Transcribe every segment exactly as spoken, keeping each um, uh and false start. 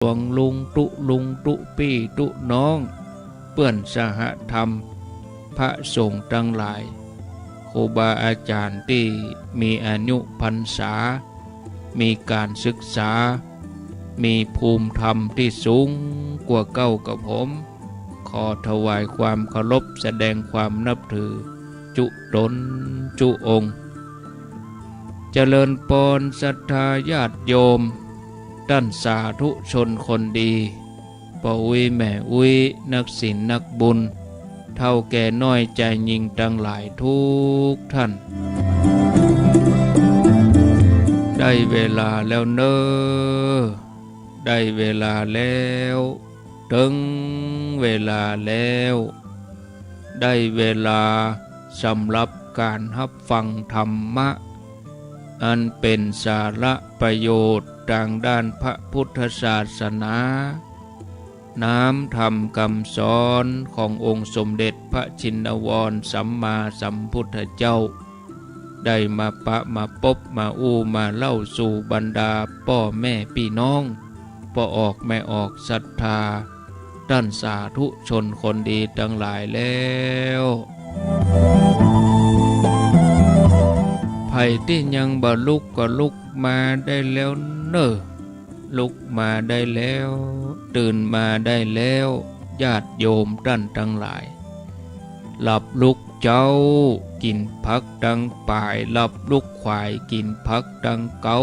หลวงลุงตุ๊ลุงตุ๊ปี้ตุ๊น้อง เปื้อนสหธรรม พระสงฆ์ตังหลาย ครูบาอาจ๋ารย์ตี้มีอายุพรรษา มีก๋านศึกษา มีภูมิธรรมตี้สูงกว่าเก้ากับผม ขอถวายความเคารพ แสดงความนับถือ จุ๊ต๋นจุ๊องค์ เจริญปอนศรัทธาญาติโยม ต้านสาธุชนคนดี ป้ออุ๊ยแม่อุ๊ย นักศีลนักบุญ เฒ่าแก่น้อยจายญิงตังหลายทุกท่าน ได้เวลาแล้วเน่อ ได้เวลาแล้ว เถิงเวลาแล้ว ได้เวลาสำหรับก๋านฮับฟังธรรมะ อันเป๋นสาระประโยชน์ตางด้านพระพุทธศาสนา น้ำธรรมกำสอนขององค์สมเด็จพระชินวรสัมมาสัมพุทธเจ้า ได้มาปะมาปบมาอู้มาเล่าสู่บรรดาป้อแม่ปี้น้อง ป้อออกแม่ออกศรัทธา ต้านสาธุชนคนดีตังหลายแล้ว ใผตี้ยังบ่ลุกก็ลุกมาได้แล้วเน่อ ลุกมาได้แล้ว ตื่นมาได้แล้ว ญาติโยมต้านตังหลาย หลับลุกเจ๊า กิ๋นผักตังป๋าย หลับลุกขวาย กิ๋นผักตังเก๊า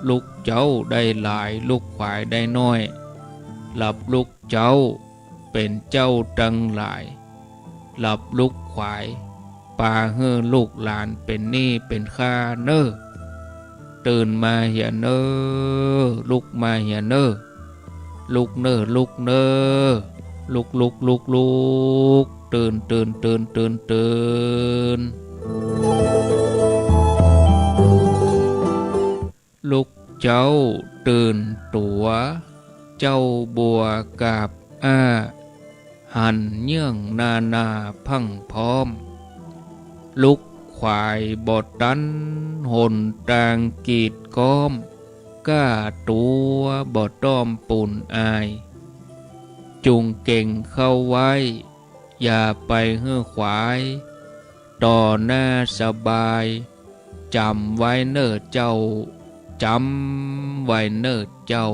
ลุกเจ๊าได้หลาย ลุกขวายได้น้อย หลับลุกเจ๊า เป๋นเจ้าตังหลาย หลับลุกขวาย ปาหื้อลูกหลานเป๋นหนี้เป๋นค่าเน่อ ตื่นมาเหียเน่อ ลุกมาเหียเน่อ ลุกเน่อ ลุกเน่อ ลุก ลุก ลุก ลุก ตื่น ตื่น ตื่น ตื่น ตื่น ลุกเจ๊าตื่นตั๋ว เจ๊าบัวกาบอ้า หันเยื่องนานาพรั่งพร้อม ลุกขวายบ่ตัน หนตางกีดก๊อม ก้าตั๋วบ่ต้อมปูนอาย จุ่งเก๋งเข้าไว้ อย่าไปหื้อขวาย ต่อหน้าสบาย จ๋ำไว้เน่อเจ้า จ๋ำไว้เน่อเจ้า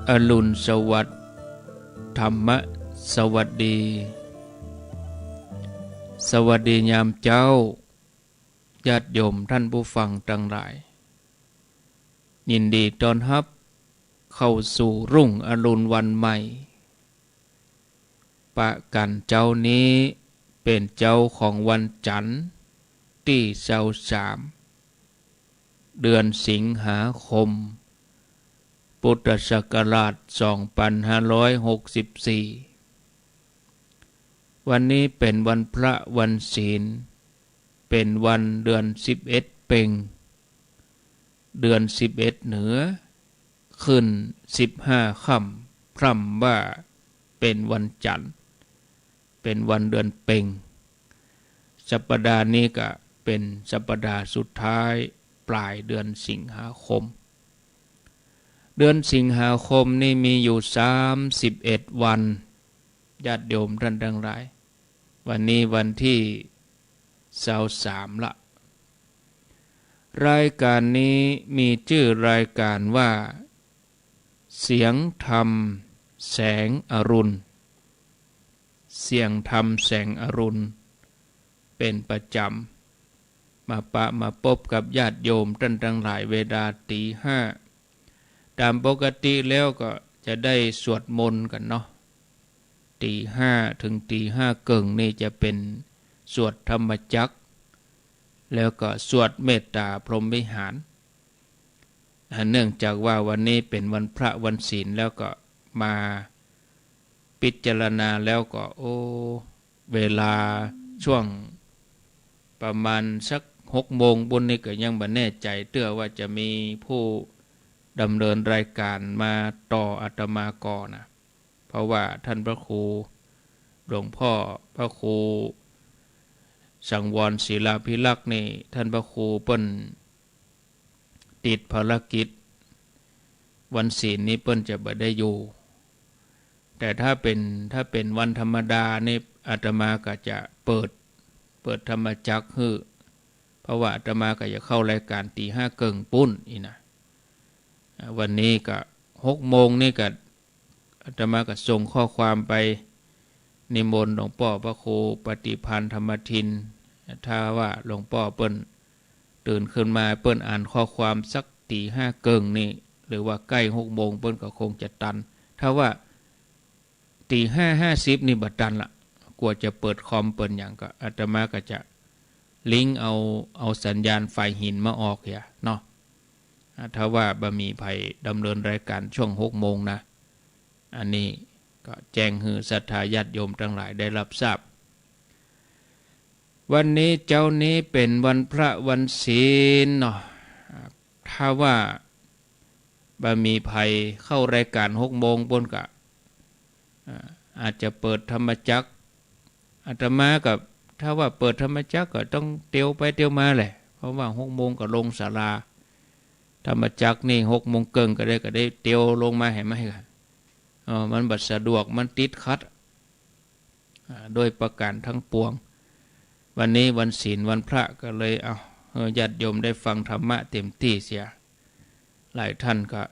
อรุณสวัสดิ์ ธรรมะสวัสดี สวัสดียามเจ๊า ญาติโยมต้านผู้ฟังตังหลาย ยินดีต้อนฮับเข้าสู่รุ่งอรุณวันใหม่ ปะกั๋นเจ๊านี้เป๋นเจ๊าของวันจั๋นทร์ตี้ซาวสาม เดือนสิงหาคม พุทธศักราชสองปันห้าร้อยหกสิบสี่ วันนี้เป๋นวันพระวันศีล เป๋นวันเดือนสิบเอ็ดเป็ง เดือนสิบเอ็ดเหนือ ขึ้นสิบห้าค่ำ พร่ำว่าเป๋นวันจั๋นทร์ เป๋นวันเดือนเป็ง สัปดาห์นี้ก็เป๋นสัปดาห์สุดท้ายปลายเดือนสิงหาคม เดือนสิงหาคมนี่มีอยู่สามสิบเอ็ดวัน ญาติโยมต้านตังหลาย วันนี้วันตี้ซาวสามละ รายก๋านนี้มีจื้อรายก๋านว่า เสียงธรรมแสงอรุณ เสียงธรรมแสงอรุณ เป๋นประจ๋ำ มาปะมาปบกับญาติโยมต้านตังหลายเวลาตี๋ห้า ต๋ามปกติแล้วก็จะได้สวดมนต์กั๋นเนาะ ตี๋ห้าเถิงตี๋ห้าเกิ่งนี่จะเป๋นสวดธรรมจักร แล้วก็สวดเมตตาพรหมวิหาร อ่า เนื่องจากว่าวันนี้เป๋นวันพระวันศีลแล้วก็มาพิจารณาแล้วก็ โอ้ เวลาช่วงประมาณสักหกโมงปู๊นนี่ก็ยังบ่แน่ใจ๋เตื้อว่าจะมีผู้ดำเนินรายก๋านมาต่ออาตมาก่อนะ เพราะว่าต้านพระครู หลวงพ่อพระครู สังวรศิลาภิรักษ์นี่ ท่านพระครูเปิ้นติดภารกิจ วันศีลนี่เปิ้นจะบ่ได้อยู่ แต่ถ้าเป๋น ถ้าเป๋นวันธรรมดานี่ อาตมาก็จะเปิด เปิดธรรมจักรหื้อ เพราะว่าอาตมาก็จะเข้ารายการตี๋ห้าเกิ่งปู้นอี้นะ อ่า วันนี้ก็หกโมงนี่ก็ อาตมาก็ส่งข้อความไปนิมนต์หลวงป้อพระครูปฏิภาณธรรมทิน ถ้าว่าหลวงป้อเปิ้นตื่นขึ้นมาเปิ้นอ่านข้อความสักตี๋ห้าเกิ่งนี่ หรือว่าใก้หกโมงเปิ้นก็คงจะตัน ถ้าว่าตี๋ห้าห้าสิบนี่บ่ตันละ กว่าจะเปิดคอมเปิดหยังก็ อาตมาก็จะลิงก์เอา เอาสัญญาณฝ่ายหินมาออกเหียเนาะ อ่า ถ้าว่าบ่มีใผดำเนินรายการช่วงหกโมงนะ อันนี้ก็แจ้งหื้อศรัทธาญาติโยมตังหลายได้รับทราบ วันนี้เจ๊านี้เป๋นวันพระวันศีลเนาะ อ่า ถ้าว่าบ่มีใผเข้ารายการหกโมงปู้นก็ อ่า อาจจะเปิดธรรมจักร อาตมาก็ ถ้าว่าเปิดธรรมจักรก็ต้องเตียวไปเตียวมาแหละ เพราะว่าหกโมงก็ลงศาลา ธรรมจักรนี่หกโมงเกิ่งก็ได้ ก็ได้เตียวลงมาแหม เออ มันบ่สะดวก มันติดขัด อ่า โดยประการทั้งปวง วันนี้วันศีลวันพระก็เลย เอา เออ ญาติโยมได้ฟังธรรมะเต็มตี้เสีย หลายท่านก็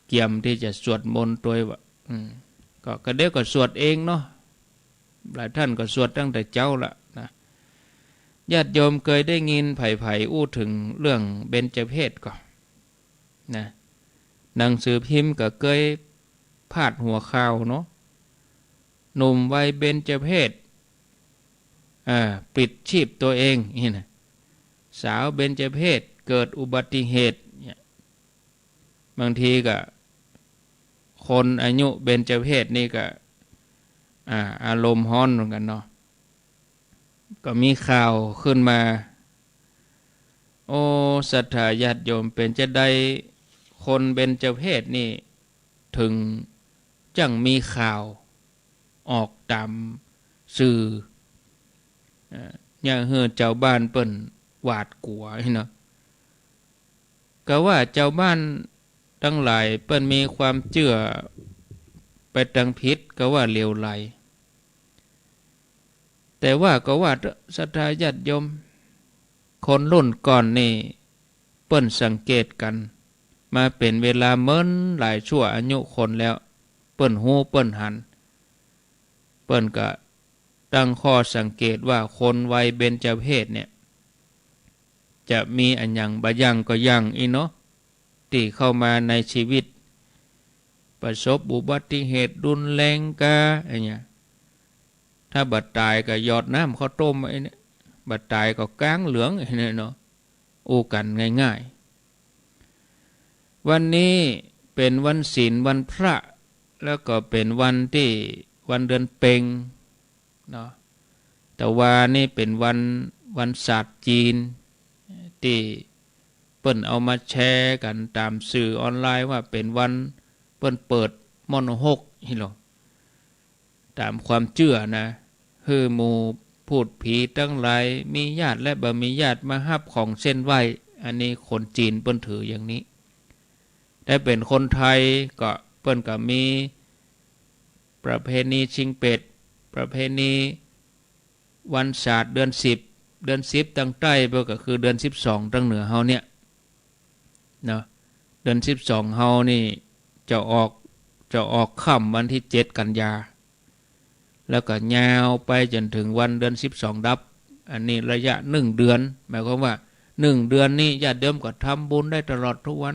เกียมตี้จะสวดมนต์ตวยว่า อืม ก็ ก็เดี๋ยวก็สวดเองเนาะ หลายท่านก็สวดตั้งแต่เจ๊าละนะ ญาติโยมเกยได้ยินใผๆอู้เถิงเรื่องเบญจเพสก่อนะ หนังสือพิมพ์ก็เกยพาดหัวข่าวเนาะ หนุ่มวัยเบญจเพส อ่า ปลิดชีพตัวเอง นี่นะ สาวเบญจเพสเกิดอุบัติเหตุเนี่ย บางทีก็ คนอายุเบญจเพสนี่ก็ อ่า อารมณ์ฮ้อนเหมือนกั๋นเนาะ ก็มีข่าวขึ้นมา โอ้ ศรัทธาญาติโยม เป๋นจาใดคนเบญจเพสนี่ เถิงจั้งมีข่าวออกต๋ามสื่อ เอ่อ เยียะหื้อจาวบ้านเปิ้นหวาดกั๋วเนาะ ก็ว่าจาวบ้านตังหลายเปิ้นมีความเจื้อไปตางผิด ก็ว่าเหลวไหล แต่ว่าก็ว่าศรัทธาญาติโยม คนรุ่นก่อนนี่เปิ้นสังเกตกั๋นมาเป๋นเวลาเมินหลายชั่วอายุคนแล้ว เปิ้นฮู้เปิ้นหัน เปิ้นก็ตั้งข้อสังเกตว่าคนวัยเบญจเพสเนี่ย จะมีอะหยังบ่าอย่างก่ออย่างอี้เนาะ ตี้เข้ามาในชีวิต ประสบอุบัติเหตุรุนแรงกา อะหยัง ถ้าบ่ต๋ายก็หยอดน้ำข้าวต้มไอ้เนี่ย บ่ต๋ายก็ก๊างเหลืองไอ้เนี่ยเนาะ อู้กั๋นง่ายๆ วันนี้เป๋นวันศีลวันพระ แล้วก็เป๋นวันตี้ วันเดือนเพ็ญเนาะ ตะวานี้เป๋นวัน วันศาสตร์จีน ตี้เปิ้นเอามาแชร์กั๋นต๋ามสื่อออนไลน์ว่าเป๋นวันเปิ้นเปิด ม.หก อี้ลอ ต๋ามความเจื้อนะ หื้อหมู่พูดผีตังหลาย มีญาติและบ่มีญาติมาฮับของเส้นไหว้ อันนี้คนจีนเปิ้นถืออย่างนี้ แต่เป๋นคนไทยก็ เปิ้นก็มีประเพณีชิงเปรต ประเพณีวันศาสตร์เดือนสิบ เดือนสิบตางใต้เปิ้นก็คือเดือนสิบสองตางเหนือเฮาเนี่ย เนาะ เดือนสิบสองเฮานี่จะออก จะออกค่ำวันตี้เจ็ดกันยา แล้วก็ยาวไปจ๋นเถิงวันเดือนสิบสองดับ อันนี้ระยะหนึ่งเดือน หมายความว่าหนึ่งเดือนนี้ญาติโยมก็ทำบุญได้ตลอดทุกวัน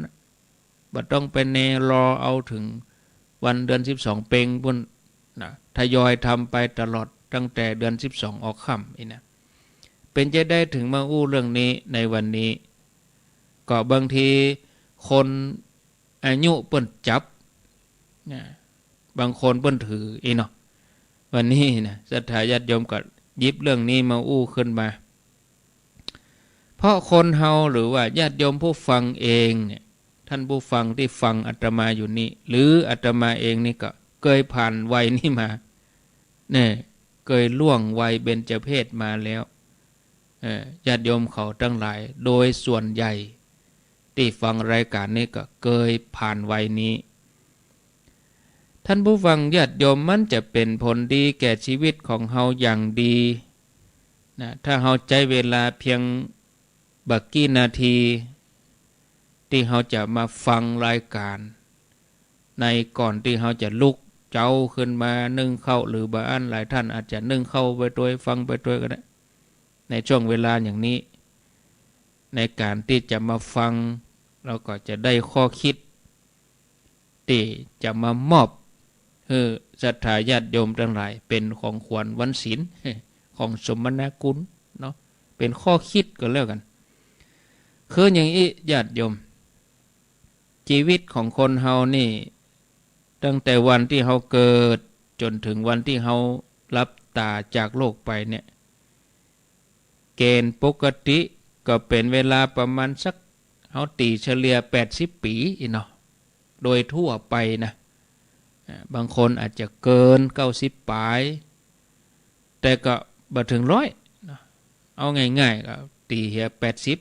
บ่ต้องไปแนรอเอาเถิงวันเดือนสิบสองเพ็ญปู้นนะ ทยอยทำไปตลอดตั้งแต่เดือนสิบสองออกค่ำอี้นะ เป๋นจาใดเถิงมาอู้เรื่องนี้ในวันนี้ ก็บางทีคนอายุเปิ้นจับนะ บางคนเปิ้นถืออี้เนาะ วันนี้นะ ศรัทธาญาติโยมก็หยิบเรื่องนี้มาอู้ขึ้นมา เพราะคนเฮาหรือว่าญาติโยมผู้ฟังเองเนี่ย ท่านผู้ฟังตี้ฟังอาตมาอยู่นี่ หรืออาตมาเองนี่ก็เกยผ่านวัยนี้มา เนี่ย เกยล่วงวัยเบญจเพสมาแล้ว เอ่อ ญาติโยมเขาตังหลาย โดยส่วนใหญ่ตี้ฟังรายก๋านนี้ก็เกยผ่านวัยนี้ ท่านผู้ฟังญาติโยม มันจะเป๋นผลดีแก่ชีวิตของเฮาอย่างดีนะ ถ้าเฮาใจ๊เวลาเพียงบ่ากี้นาที ตี้เฮาจะมาฟังรายก๋าน ในก่อนตี้เฮาจะลุกเจ๊าขึ้นมานึ่งข้าว หรือบางอันหลายท่านอาจจะนึ่งข้าวไปตวย ฟังไปตวยก็ได้ ในช่วงเวลาอย่างนี้ ในก๋านตี้จะมาฟัง เฮาก็จะได้ข้อคิด ตี้จะมามอบหื้อศรัทธาญาติโยมตังหลาย เป๋นของขวัญวันศีล ของสมนาคุณเนาะ เป๋นข้อคิดก็แล้วกั๋น คืออย่างอี้ญาติโยม ชีวิตของคนเฮานี่ ตั้งแต่วันตี้เฮาเกิดจ๋นเถิงวันตี้เฮาหลับต๋าจากโลกไปเนี่ย เกณฑ์ปกติก็เป๋นเวลาประมาณสัก เฮาตี๋เฉลี่ยแปดสิบปี๋อี้เนาะ โดยทั่วไปนะ อ่า บางคนอาจจะเกินเก้าสิบป๋าย แต่ก็บ่เถิงร้อยเนาะ เอาง่ายๆ ก็ตี๋เหียแปดสิบ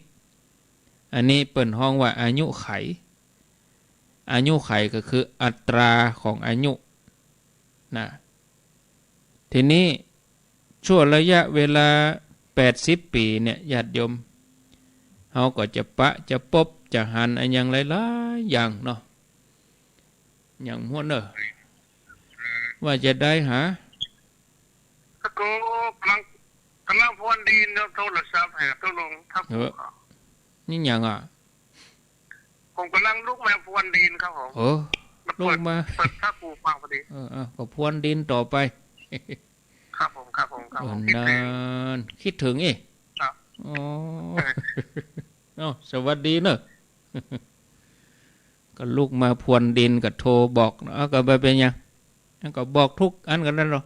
อันนี้เปิ้นฮ้องว่าอายุไข อายุไขก็คืออัตราของอายุนะ ทีนี้ ชั่วระยะเวลาแปดสิบปี๋เนี่ย ญาติโยม เฮาก็จะปะจะปบ จะหันอะหยังหลายๆ อย่างเนาะ อย่างหัวเน่อ ว่าจะได้หา ก็กำลัง กำลังพรวนดินเนาะ โทรศัพท์แหม ตกลงครับ เออ นี่หยังอ่ะ ผมกำลังลุกมาพรวนดินครับผม เออ มาเปิด ลุกมา เปิดพระครูฟังพอดี เออ เออ ก็พรวนดินต่อไป ครับผม ครับผม ครับผม เออ คิดถึง นั่น คิดถึงอี้ ครับ อ๋อ เอ้า สวัสดีเนอะ ก็ลุกมาพรวนดินก็โทรบอก เอ้า ก็บ่เป๋นหยัง แล้วก็บอกทุกอันกั๋นนั่นเนาะ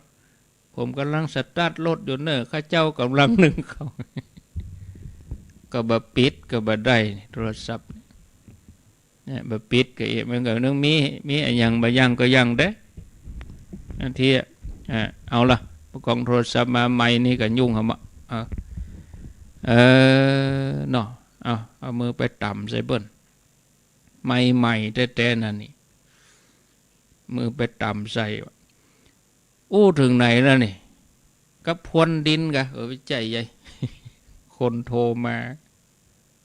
ผมกำลังสตาร์ทรถอยู่เน่อ ข้าเจ้ากำลังนึ่งข้าว ก็บ่ปิดก็บ่ได้ โทรศัพท์เนี่ย บ่ปิดก็เอะ มันก็นึ่งมี มีอะหยังบ่ยังก็ยังเด้ อันที่ อ่า เอาละ ประกองโทรศัพท์มา ไมค์นี่ก็ยุ่งหำอะ เอา เออ เนาะ เอา เอามือไปต่ำใส่เปิ้น ใหม่ๆ แต๊ๆ นั่นนี่ มือไปต่ำใส่ อู้เถิงไหนแล้วนี่ กับพรวนดินกะ เออ บ่ใจ้ใหญ่ คนโทรมา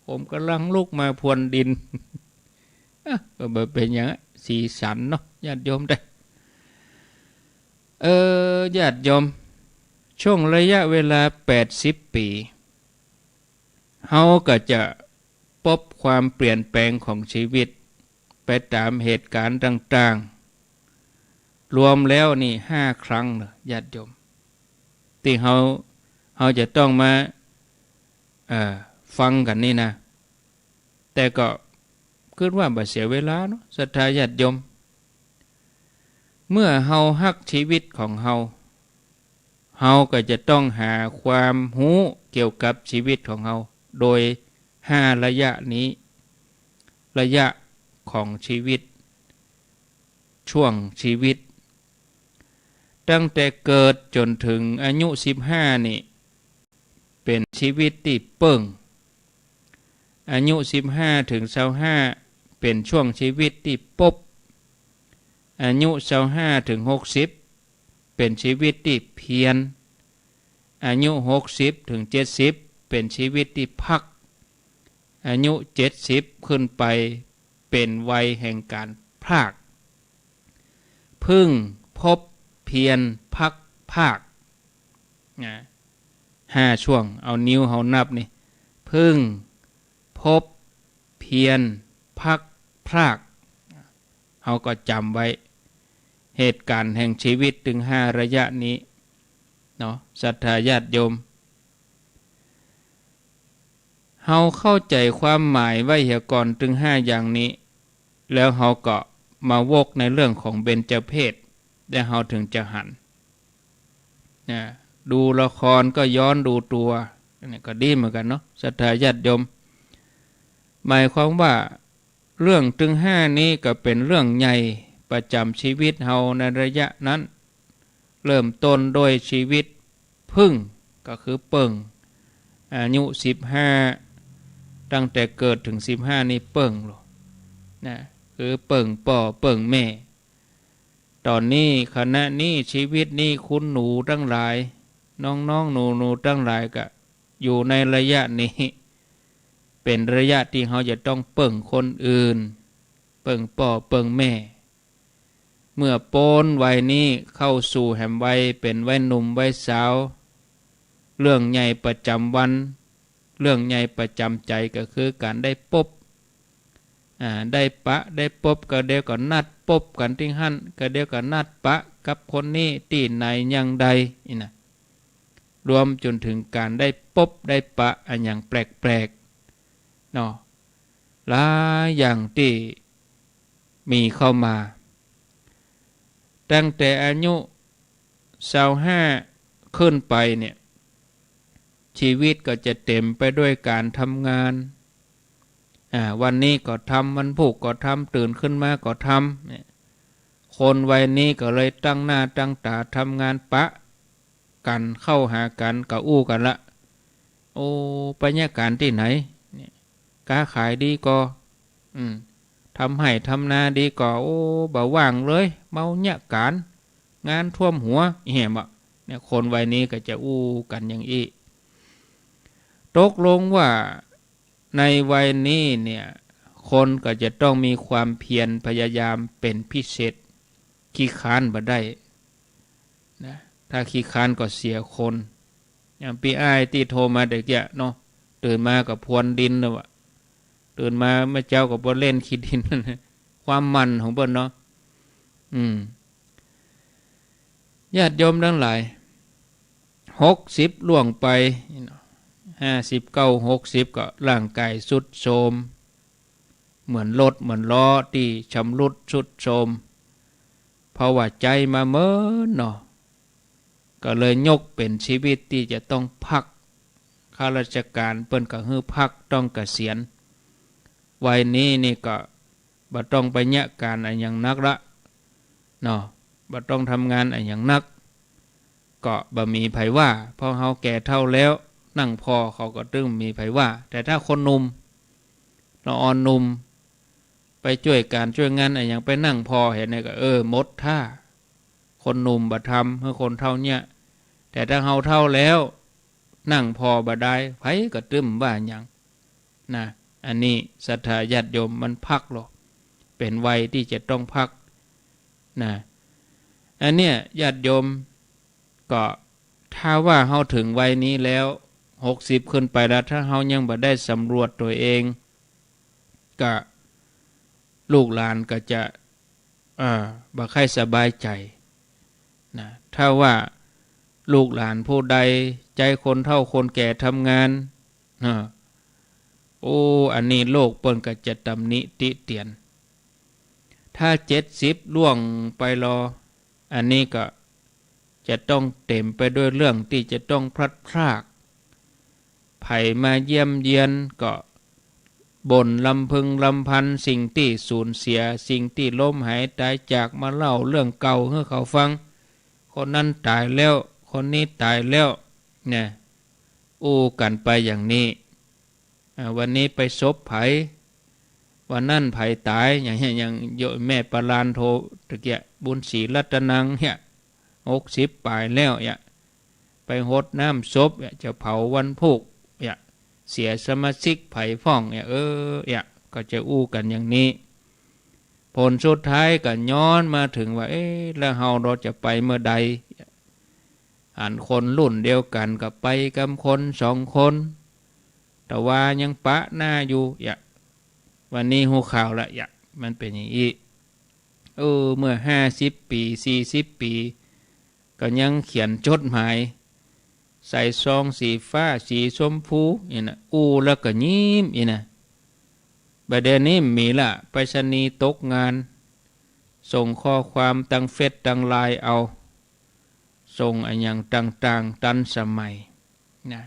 ผมกำลังลุกมาพรวนดิน อ่ะ ก็บ่เป๋นหยังอะ สีสันเนาะ ญาติโยมเต๊อะ เออ ญาติโยม ช่วงระยะเวลาแปดสิบปี๋ เฮาก็จะปบความเปลี่ยนแปลงของชีวิต ไปต๋ามเหตุก๋ารณ์ต่างๆ รวมแล้วนี่ห้าครั้งเน่อ ญาติโยม ตี้เฮา เฮาจะต้องมา เอ่อ ฟังกั๋นนี่นะ แต่ก็กึ๊ดว่าบ่เสียเวลาเนาะ ศรัทธาญาติโยม เมื่อเฮาฮักชีวิตของเฮา เฮาก็จะต้องหาความฮู้เกี่ยวกับชีวิตของเฮา โดยห้าระยะนี้ ระยะของชีวิต ช่วงชีวิต ตั้งแต่เกิดจ๋นเถิงอายุสิบห้านี่ เป๋นชีวิตตี้เปิ้ง อายุสิบห้าเถิงซาวห้า เป๋นช่วงชีวิตตี้ปบ อายุซาวห้าเถิงหกสิบ เป๋นชีวิตตี้เพียร อายุหกสิบเถิงเจ็ดสิบ เป๋นชีวิตตี้พัก อายุเจ็ดสิบขึ้นไป เป๋นวัยแห่งก๋านพราก พึ่ง พบ เพียร พัก พราก นะ ห้าช่วง เอานิ้วเฮานับนี่ พึ่ง พบ เพียร พัก พราก เฮาก็จ๋ำไว้ เหตุก๋ารณ์แห่งชีวิตตึงห้าระยะนี้ เนาะ ศรัทธาญาติโยม เฮาเข้าใจ๋ความหมายไว้เหียก่อนตึงห้าอย่างนี้ แล้วเฮาก็มาวกในเรื่องของเบญจเพส แล้วเฮาเถิงจะหัน นะ ดูละครก็ย้อนดูตั๋ว อันนี้ก็ดีเหมือนกั๋นเนาะ ศรัทธาญาติโยม หมายความว่า เรื่องตึงห้านี้ก็เป๋นเรื่องใหญ่ประจ๋ำชีวิตเฮาในระยะนั้น เริ่มต้นด้วยชีวิตพึ่ง ก็คือเปิ้ง อายุสิบห้า ตั้งแต่เกิดเถิงสิบห้านี่เปิ้งโล นะ คือเปิ้งป้อเปิ้งแม่ ต๋อนนี้ขณะนี้ชีวิตนี้คุณหนูตังหลาย น้องๆ หนูๆ ตังหลายก็อยู่ในระยะนี้ เป๋นระยะตี้เฮาจะต้องเปิ้งคนอื่น เปิ้งป้อเปิ้งแม่ เมื่อป๊นวัยนี้เข้าสู่แหมวัยเป๋นวัยหนุ่มวัยสาว เรื่องใหญ่ประจ๋ำวัน เรื่องใหญ่ประจ๋ำใจ๋ก็คือก๋านได้ปบ อ่า ได้ปะ ได้ปบ ก็เดี๋ยวก็นัดปบกั๋นตี้หั้น ก็เดี๋ยวก็นัดปะกับคนนี้ตี้ไหนอย่างใด อี้นะ รวมจ๋นเถิงก๋านได้ปบได้ปะอะหยังแปลกๆ เนาะ หลายอย่างตี้มีเข้ามา ตั้งแต่อายุซาวห้าขึ้นไปเนี่ย ชีวิตก็จะเต๋มไปด้วยก๋านทำงาน อ่า วันนี้ก็ทำ วันพูกก็ทำ ตื่นขึ้นมาก็ทำ เนี่ย คนวัยนี้ก็เลยตั้งหน้าตั้งต๋าทำงาน ปะกั๋นเข้าหากั๋น ก็อู้กั๋นละ โอ้ ไปเยียะก๋านตี้ไหน เนี่ย ก๊าขายดีก่อ อืม ทำไฮ่ทำนาดีก่อ โอ้ บ่ว่างเลย เมาเยียะก๋าน งานท่วมหัว อี้แหมบ่ เนี่ย คนวัยนี้ก็จะอู้กั๋นอย่างอี้ ตกลงว่าในวัยนี้เนี่ย คนก็จะต้องมีความเพียรพยายามเป๋นพิเศษ ขี้ค้านบ่ได้นะ ถ้าขี้ค้านก็เสียคน อย่างปี้อ้ายตี้โทรมาตะเกียะเนาะ ตื่นมาก็พรวนดินแล้วอะ ตื่นมาเมื่อเจ๊าก็บ่เล่นขี้ดิน ความหมั่นของเปิ้นเนาะ อืม ญาติโยมตังหลาย หกสิบล่วงไป ห้าสิบเก้า หกสิบ ก็ร่างก๋ายทรุดโทรม เหมือนรถเหมือนล้อตี้ชำรุดทรุดโทรม เพราะว่าใจ๊มาเมินเนาะ ก็เลยยกเป๋นชีวิตตี้จะต้องพัก ข้าราชก๋านเปิ้นก็หื้อพักต้องเกษียณ วัยนี้นี่ก็บ่ต้องไปเยียะก๋านอะหยังนักละ เนาะ บ่ต้องทำงานอะหยังนัก ก็บ่มีใผว่า เพราะเฮาแก่เฒ่าแล้ว นั่งผ่อเขาก็ตึงบ่มีใผว่า แต่ถ้าคนหนุ่ม ละอ่อนหนุ่ม ไปจ้วยก๋านจ้วยงานอะหยัง ไปนั่งผ่อหั้นเนี่ยก็ เออ หมดท่า คนหนุ่มบ่ทำ หื้อคนเฒ่าเยียะ แต่ถ้าเฮาเฒ่าแล้ว นั่งผ่อบ่ดาย ใผก็ตึงบ่ว่าหยัง นะ อันนี้ศรัทธาญาติโยม มันพักลอ เป๋นวัยตี้จะต้องพัก นะ อันเนี้ยญาติโยม ก็ถ้าว่าเฮาเถิงวัยนี้แล้ว หกสิบขึ้นไปแล้ว ถ้าเฮายังบ่ได้สำรวจตั๋วเอง ก็ลูกหลานก็จะ อ่า บ่ใค่สบายใจ๋ นะ ถ้าว่าลูกหลานผู้ใดใจ๊คนเฒ่าคนแก่ทำงาน นะ โอ้ อันนี้โลกเปิ้นก็จะตำหนิติเตียน ถ้าเจ็ดสิบล่วงไปลอ อันนี้ก็จะต้องเต๋มไปด้วยเรื่องตี้จะต้องพลัดพราก ใผมาเยี่ยมเยียนก็บ่นรำพึงรำพันสิ่งตี้สูญเสีย สิ่งตี้ล้มหายต๋ายจาก มาเล่าเรื่องเก่าหื้อเขาฟัง คนนั้นต๋ายแล้ว คนนี้ต๋ายแล้ว เนี่ย อู้กั๋นไปอย่างนี้ อ่า วันนี้ไปศพใผ วันนั้นใผต๋าย อย่างเงี้ย อย่างโยมแม่ปาลานโทรตะเกียะ บุญศรีรัตนังเนี่ย หกสิบป๋ายแล้วเนี่ย ไปฮดน้ำศพเนี่ย จะเผาวันพูกเนี่ย เสียสมาชิกใผพ่องเนี่ย เออ เนี่ย ก็จะอู้กั๋นอย่างนี้ ผลสุดท้ายก็ย้อนมาเถิงว่า เอ๊ะ แล้วเฮา เฮาจะไปเมื่อใด อันคนรุ่นเดียวกั๋นก็ไปกำคนสองคน แต่ว่ายังปะหน้าอยู่ ยะ วันนี้ฮู้ข่าวละ ยะ มันเป๋นอย่างอี้ เออ เมื่อห้าสิบปี๋ สี่สิบปี๋ ก็ยังเขียนจดหมาย ใส่ซองสีฟ้า สีชมพู อี้นะ อู้แล้วก็ยิ้ม อี้นะ บ่าเดี่ยวนี้มีละ ไปรษณีย์ตกงาน ส่งข้อความตังเฟซตังไลน์เอา ส่งอะหยังต่างๆ ตันสมัย นะ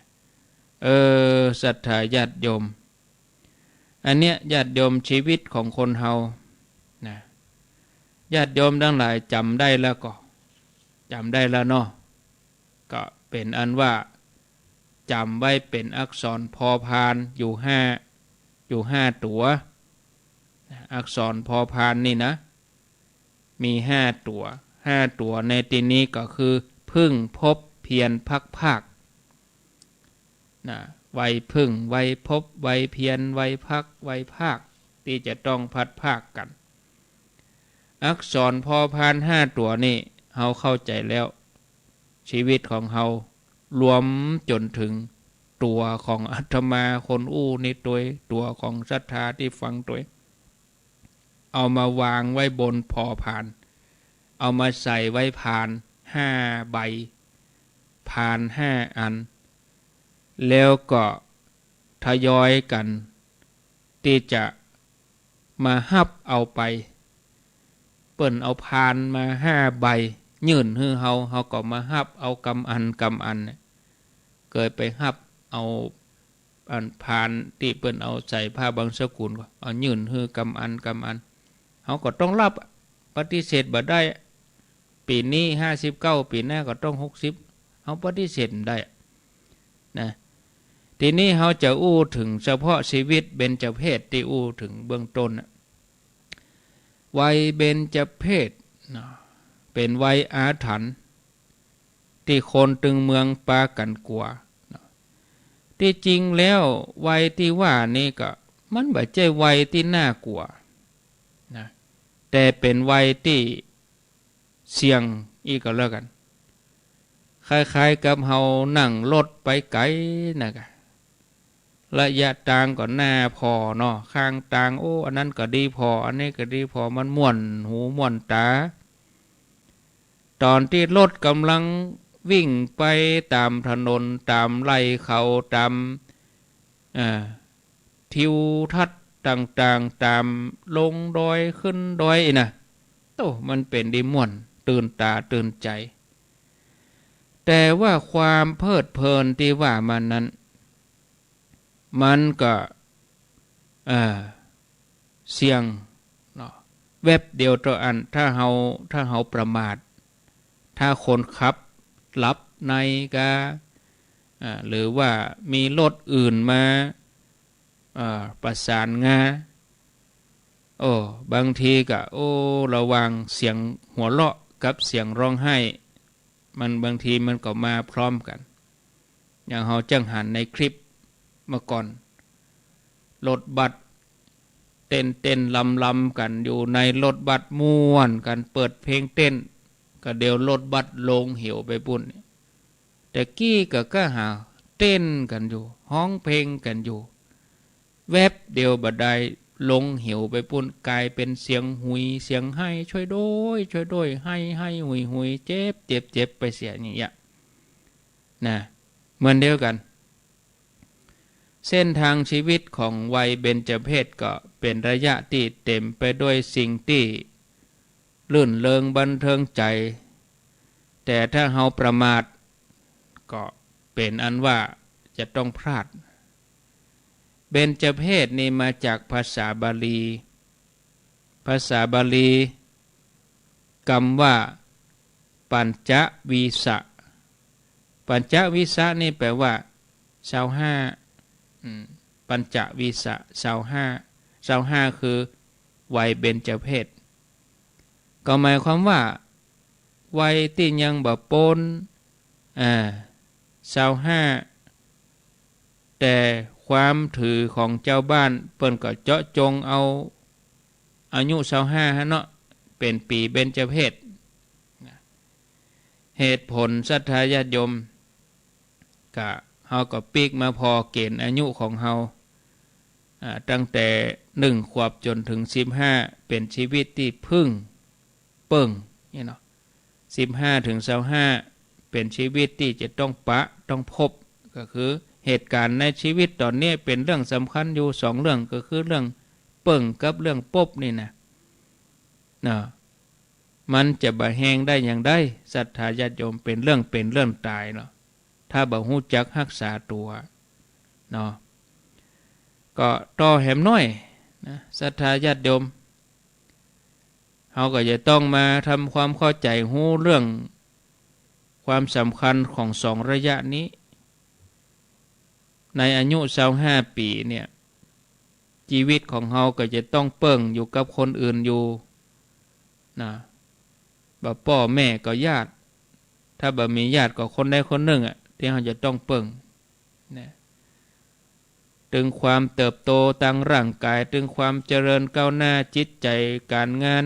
เออ ศรัทธาญาติโยม อันเนี้ยญาติโยม ชีวิตของคนเฮา นะ ญาติโยมตังหลายจ๋ำได้แล้วก่อ จ๋ำได้แล้วเนาะ ก็เป๋นอันว่า จ จ๋ำไว้เป๋นอักษรพอพานอยู่ห้า อยู่ห้าตั๋ว อักษรพอพานนี่นะ มีห้าตั๋ว ห้าตั๋วในตี้นี้ก็คือ พึ่ง พบ เพียร พัก ภาค นะ ไหว้พึ่ง ไหว้พบ ไหว้เพียร ไหว้พัก ไหว้ภาค ตี้จะต้องพลัดพรากกั๋น อักษรพอพานห้าตั๋วนี่ เฮาเข้าใจ๋แล้ว ชีวิตของเฮา รวมจ๋นเถิงตั๋วของอาตมาคนอู้นี่ตวย ตั๋วของศรัทธาตี้ฟังตวย เอามาวางไว้บนพอพาน เอามาใส่ไว้พานห้าใบ พานห้าอัน แล้วก็ทยอยกั๋นตี้จะมาฮับเอาไป เปิ้นเอาพานมาห้าใบ ยื่นหื้อเฮา เฮาก็มาฮับเอากำอันกำอันเนี่ย เกยไปฮับเอา อันพานตี้เปิ้นเอาใส่ผ้าบังสุกุลก็เอายื่นหื้อกำอันกำอัน เฮาก็ต้องฮับ ปฏิเสธบ่ได้ ปี๋นี้ห้าสิบเก้า ปี๋หน้าก็ต้องหกสิบ เฮาปฏิเสธบ่ได้นะ ทีนี้เฮาจะอู้เถิงเฉพาะชีวิตเบญจเพสตี้อู้เถิงเบื้องต้นน่ะ วัยเบญจเพสเนาะ เป๋นวัยอาถรรพ์ ตี้คนตึงเมืองปากั๋นกั๋วเนาะ ตี้จริงแล้ววัยตี้ว่านี้ก็ มันบ่ใจ้วัยตี้น่ากั๋วนะ แต่เป๋นวัยตี้เสี่ยงอี้ก็แล้วกั๋น คล้ายๆ กับเฮานั่งรถไปไก๋นะกะ ระยะตางก็น่าผ่อเนาะ ข้างตาง โอ้ อันนั้นก็ดีผ่อ อันนี้ก็ดีผ่อ มันม่วนหูม่วนต๋า ต๋อนตี้รถก่ำลังวิ่งไปต๋ามถนน ต๋ามไร่เขา ต๋าม อ่า ทิวทัศน์ต่างๆ ต๋ามลงดอยขึ้นดอยอี้นะ โอ้ มันเป๋นดีม่วน ตื่นต๋าตื่นใจ๋ แต่ว่าความเพลิดเพลินตี้ว่ามานั้น มันก็ เอ่อ เสี่ยงเนาะ แวบเดียวเต้าอั้น ถ้าเฮา ถ้าเฮาประมาท ถ้าคนขับหลับในกา อ่า หรือว่ามีรถอื่นมา อ่า ประสานงา โอ้ บางทีก็ โอ้ ระหว่างเสียงหัวเราะกับเสียงร้องไห้ มัน บางทีมันก็มาพร้อมกั๋น อย่างเฮาจั่งหันในคลิปเมื่อก่อน รถบัสเต้นๆ รำๆ กั๋น อยู่ในรถบัสม่วนกั๋น เปิดเพลงเต้น ก็เดี๋ยวรถบัสลงเหวไปปู้น แต่กี้ก็ ก็หาเต้นกั๋นอยู่ ฮ้องเพลงกั๋นอยู่ แวบเดียวบ่าดใดลงเหวไปปู้น ก๋ายเป๋นเสียงหุย เสียงไห้ "ช่วยด้วย ช่วยด้วย ไห้ ไห้ หุย หุย เจ็บ เจ็บ เจ็บ" ไปเสียอย่างเงี้ยนะ เหมือนเดียวกั๋น เส้นทางชีวิตของวัยเบญจเพสก็เป๋นระยะตี้เต๋มไปด้วยสิ่งตี้ รื่นเริงบันเทิงใจ๋ แต่ถ้าเฮาประมาท ก็เป๋นอันว่าจะต้องพลาด เบญจเพสนี่มาจากภาษาบาลี ภาษาบาลี กำว่า ปัญจวีสะ ปัญจวีสะนี่แปลว่า ซาวห้า อืม ปัญจวีสะ ซาวห้า ซาวห้า คือวัยเบญจเพส ก็หมายความว่า วัยตี้ยังบ่ป๊น อ่า ซาวห้า แต่ความถือของจาวบ้านเปิ้นก็เจาะจงเอาอายุซาวห้าหั้นเนาะ เป๋นปี๋เบญจเพส เหตุผลศรัทธาญาติโยม ก็ เฮาก็ปิ๊กมาผ่อเกณฑ์อายุของเฮา อ่า ตั้งแต่หนึ่งขวบจ๋นเถิงสิบห้า เป๋นชีวิตตี้เพิ่งเปิ้ง นี่เนาะ สิบห้าเถิงซาวห้า เป๋นชีวิตตี้จะต้องปะต้องพบ ก็คือเหตุก๋ารณ์ในชีวิตต๋อนนี้เป๋นเรื่องสำคัญอยู่สองเรื่อง ก็คือเรื่องเปิ้งกับเรื่องปบนี่นะ เนาะ มันจะบ่แฮงได้อย่างใด ศรัทธาญาติโยม เป๋นเรื่องเป๋นเรื่องต๋ายเนาะ ถ้าบ่ฮู้จักฮักษาตั๋ว เนาะ ก็ต่อแหมน้อยนะ ศรัทธาญาติโยม เฮาก็จะต้องมาทำความเข้าใจ๋ฮู้เรื่องความสำคัญของสองระยะนี้ ในอายุซาวห้าปี๋เนี่ย จีวิตของเฮาก็จะต้องเปิ้งอยู่กับคนอื่นอยู่ นะ บ่ป้อแม่ก็ญาติ ถ้าบ่มีญาติก็คนใดคนนึ่งอะ ตี้เฮาจะต้องเปิ้ง นะ ตึงความเติบโตตางร่างก๋าย ตึงความเจริญก้าวหน้าจิตใจ๋ก๋านงาน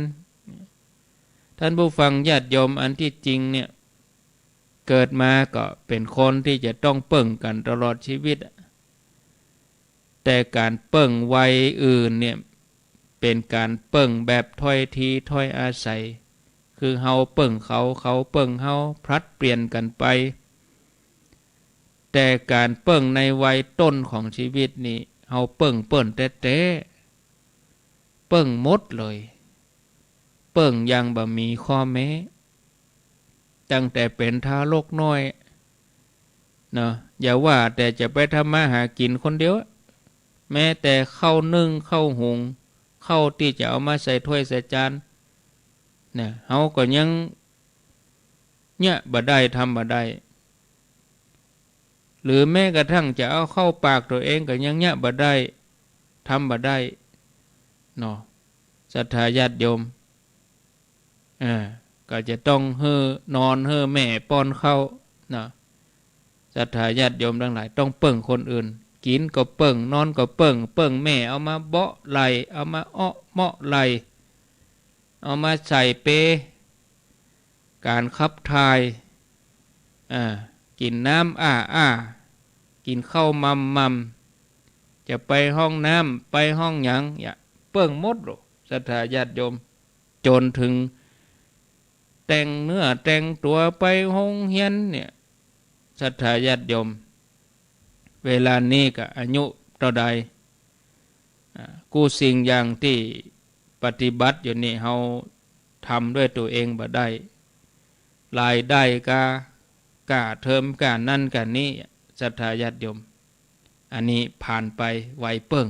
ต้านผู้ฟังญาติโยม อันตี้จริงเนี่ย เกิดมาก็เป๋นคนตี้จะต้องเปิ้งกั๋นตลอดจีวิตอะ แต่ก๋านเปิ้งวัยอื่นเนี่ย เป๋นก๋านเปิ้งแบบถ้อยทีถ้อยอาศัย คือเฮาเปิ้งเขา เขาเปิ้งเฮา ผลัดเปลี่ยนกั๋นไป แต่ก๋านเปิ้งในวัยต้นของจีวิตนี่ เฮาเปิ้งเปิ้นแต๊ๆ เปิ้งหมดเลย เปิ้งอย่างบ่มีข้อแม้ ตั้งแต่เป๋นทารกน้อย เนาะ อย่าว่าแต่จะไปทำมาหากิ๋นคนเดียวอะ แม้แต่ข้าวนึ่งข้าวหุง ข้าวตี้จะเอามาใส่ถ้วยใส่จาน นะ เฮาก็ยังเยียะบ่ได้ ทำบ่ได้ หรือแม้กระทั่งจะเอาเข้าปากตั๋วเองก็ยังเยียะบ่ได้ ทำบ่ได้ เนาะ ศรัทธาญาติโยม อ่า ก็จะต้องหื้อนอน หื้อแม่ป้อนข้าว เนาะ ศรัทธาญาติโยมตังหลาย ต้องเปิ้งคนอื่น กิ๋นก็เปิ้ง นอนก็เปิ้ง เปิ้งแม่เอามาเบาะไหล่ เอามาเอะเมาะไหล่ เอามาใส่เปล ก๋านขับถ่าย อ่า กิ๋นน้ำอ้าๆ กิ๋นข้าวมำๆ จะไปห้องน้ำ ไปห้องหยัง เยียะ เปิ้งหมดโล ศรัทธาญาติโยม จ๋นเถิงแต่งเนื้อแต่งตั๋วไปโฮงเฮียนเนี่ย ศรัทธาญาติโยม เวลานี้ก็อายุเต้าใด อ่า กู้สิ่งอย่างตี้ปฏิบัติอยู่นี่ เฮาทำด้วยตั๋วเองบ่ได้ รายได้ก็ ก้าเทิมก้านั้นก้านี้ ศรัทธาญาติโยม อันนี้ผ่านไปวัยเปิ้ง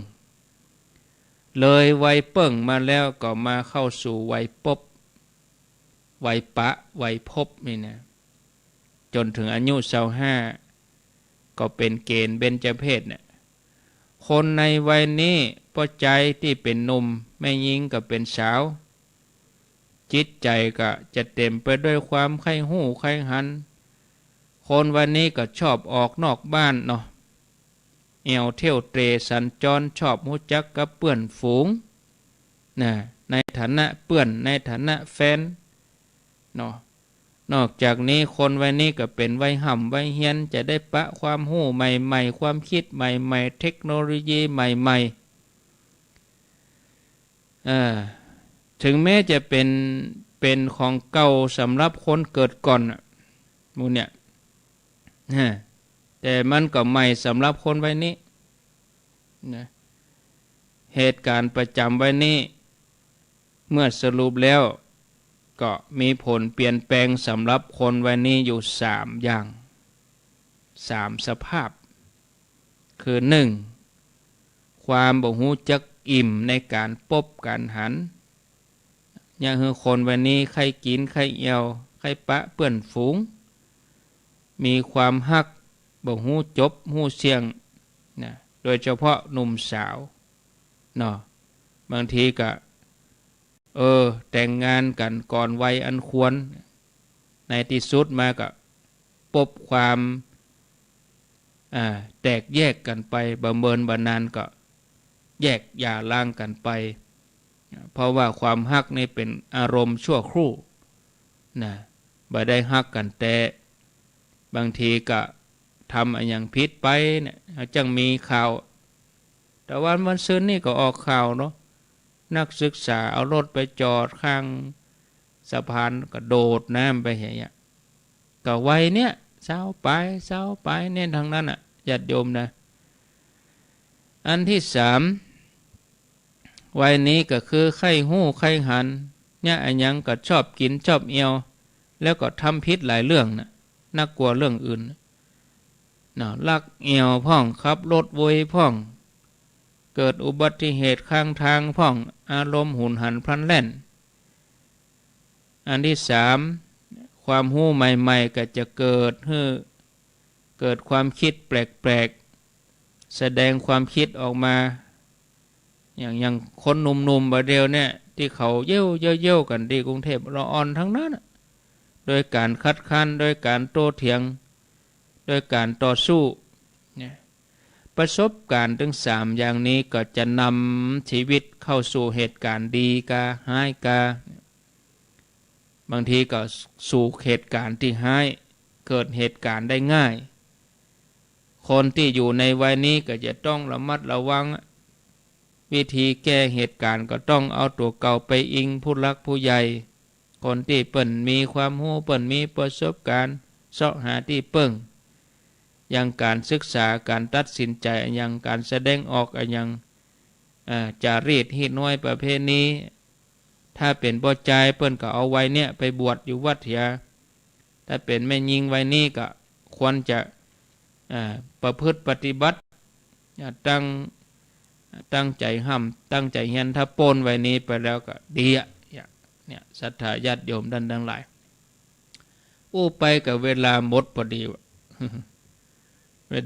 เลยวัยเปิ้งมาแล้วก็มาเข้าสู่วัยปบ วัยปะ วัยพบนี่นะ จ๋นเถิงอายุซาวห้า ก็เป๋นเกณฑ์เบญจเพสเนี่ย คนในวัยนี้ ป้อใจ๋ตี้เป๋นหนุ่ม แม่ญิงก็เป๋นสาว จิตใจ๋ก็จะเต๋มไปด้วยความใค่ฮู้ใค่หัน คนวัยนี้ก็ชอบออกนอกบ้านเนาะ แอ่วเที่ยวเตร่สัญจร ชอบฮู้จักกับเปื้อนฝูง นะ ในฐานะเปื้อน ในฐานะแฟน เนาะ นอกจากนี้คนวัยนี้ก็เป๋นวัยฮ่ำวัยเฮียน จะได้ปะความฮู้ใหม่ๆ ความกึ๊ดใหม่ๆ เทคโนโลยีใหม่ๆ เออ เถิงแม้จะเป๋น เป๋นของเก่าสำหรับคนเกิดก่อนน่ะ หมู่เนี่ย ฮะ แต่มันก็ใหม่สำหรับคนวัยนี้ นะ เหตุก๋ารณ์ประจ๋ำวัยนี้ เมื่อสรุปแล้ว ก็มีผลเปลี่ยนแปลงสำหรับคนวัยนี้อยู่สามอย่าง สามสภาพ คือ นึ่ง ความบ่ฮู้จักอิ่มในก๋านปบก๋านหัน เยียะหื้อคนวัยนี้ใค่กิ๋นใค่แอ่ว ใค่ปะเปื้อนฝูง มีความฮัก บ่ฮู้จบฮู้เสี้ยง นะ โดยเฉพาะหนุ่มสาว เนาะ บางทีก็ เออ แต่งงานกั๋นก่อนวัยอันควร ในตี้สุดมาก็ปบความ อ่า แตกแยกกั๋นไป บ่เมินบ่นานก็แยกหย่าร้างกั๋นไป เพราะว่าความฮักนี่เป๋นอารมณ์ชั่วครู่ นะ บ่ได้ฮักกั๋นแต๊ บางทีก็ทำอะหยังผิดไปเนี่ย เฮาจั่งมีข่าว ตะวันวันซืนนี่ก็ออกข่าวเนาะ นักศึกษาเอารถไปจอดข้างสะพานกระโดดน้ำไปอย่างเงี้ย ก็วัยเนี้ย ซาวป๋าย ซาวป๋ายเนี่ยทั้งนั้นน่ะ ญาติโยมนะ อันตี้สาม วัยนี้ก็คือใค่ฮู้ใค่หัน เยียะอะหยังก็ชอบกิ๋นชอบแอ่ว แล้วก็ทำผิดหลายเรื่องน่ะ นักกว่าเรื่องอื่น เนาะ ลักแอ่วพ่อง ขับรถโวยพ่อง เกิดอุบัติเหตุข้างตางพ่อง อารมณ์หุนหันพลันแล่น อันตี้สาม ความฮู้ใหม่ๆ ก็จะเกิดหื้อ เกิดความกึ๊ดแปลก แสดงความกึ๊ดออกมา อย่าง อย่างคนหนุ่มๆ บ่าเดี่ยวเนี่ย ตี้เขาเย้ว เย้ว เย้วกั๋นตี้กรุงเทพฯ ละอ่อนตังนั้นน่ะ โดยก๋านคัดค้าน โดยก๋านโต้เถียง โดยก๋านต่อสู้ เนี่ย ประสบก๋ารณ์ตึงสามอย่างนี้ก็จะนำชีวิตเข้าสู่เหตุก๋ารณ์ดีกาฮ้ายกา บางทีก็สู่เหตุก๋ารณ์ตี้ฮ้าย เกิดเหตุก๋ารณ์ได้ง่าย คนตี้อยู่ในวัยนี้ก็จะต้องระมัดระวัง วิธีแก้เหตุก๋ารณ์ก็ต้องเอาตั๋วเก่าไปอิงผู้หลักผู้ใหญ่ คนตี้เปิ้นมีความฮู้ เปิ้นมีประสบก๋ารณ์ เซาะหาตี้เปิ้ง อย่างก๋านศึกษา ก๋านตัดสินใจ๋ อย่างก๋านแสดงออก อะหยัง อ่า จารีตฮีตฮ้วยประเพณี ถ้าเป๋นป้อจายเปิ้นก็เอาวัยเนี้ยไปบวชอยู่วัดเหีย ถ้าเป๋นแม่ญิงวัยนี้ก็ควรจะ อ่า ประพฤติปฏิบัติ อ่า ตั้ง ตั้งใจ๋ฮ่ำ ตั้งใจ๋เฮียน ถ้าป๊นวัยนี้ไปแล้วก็ดีอะ เนี่ย ศรัทธาญาติโยมต้านตังหลาย อู้ไปก็เวลาหมดพอดีวะ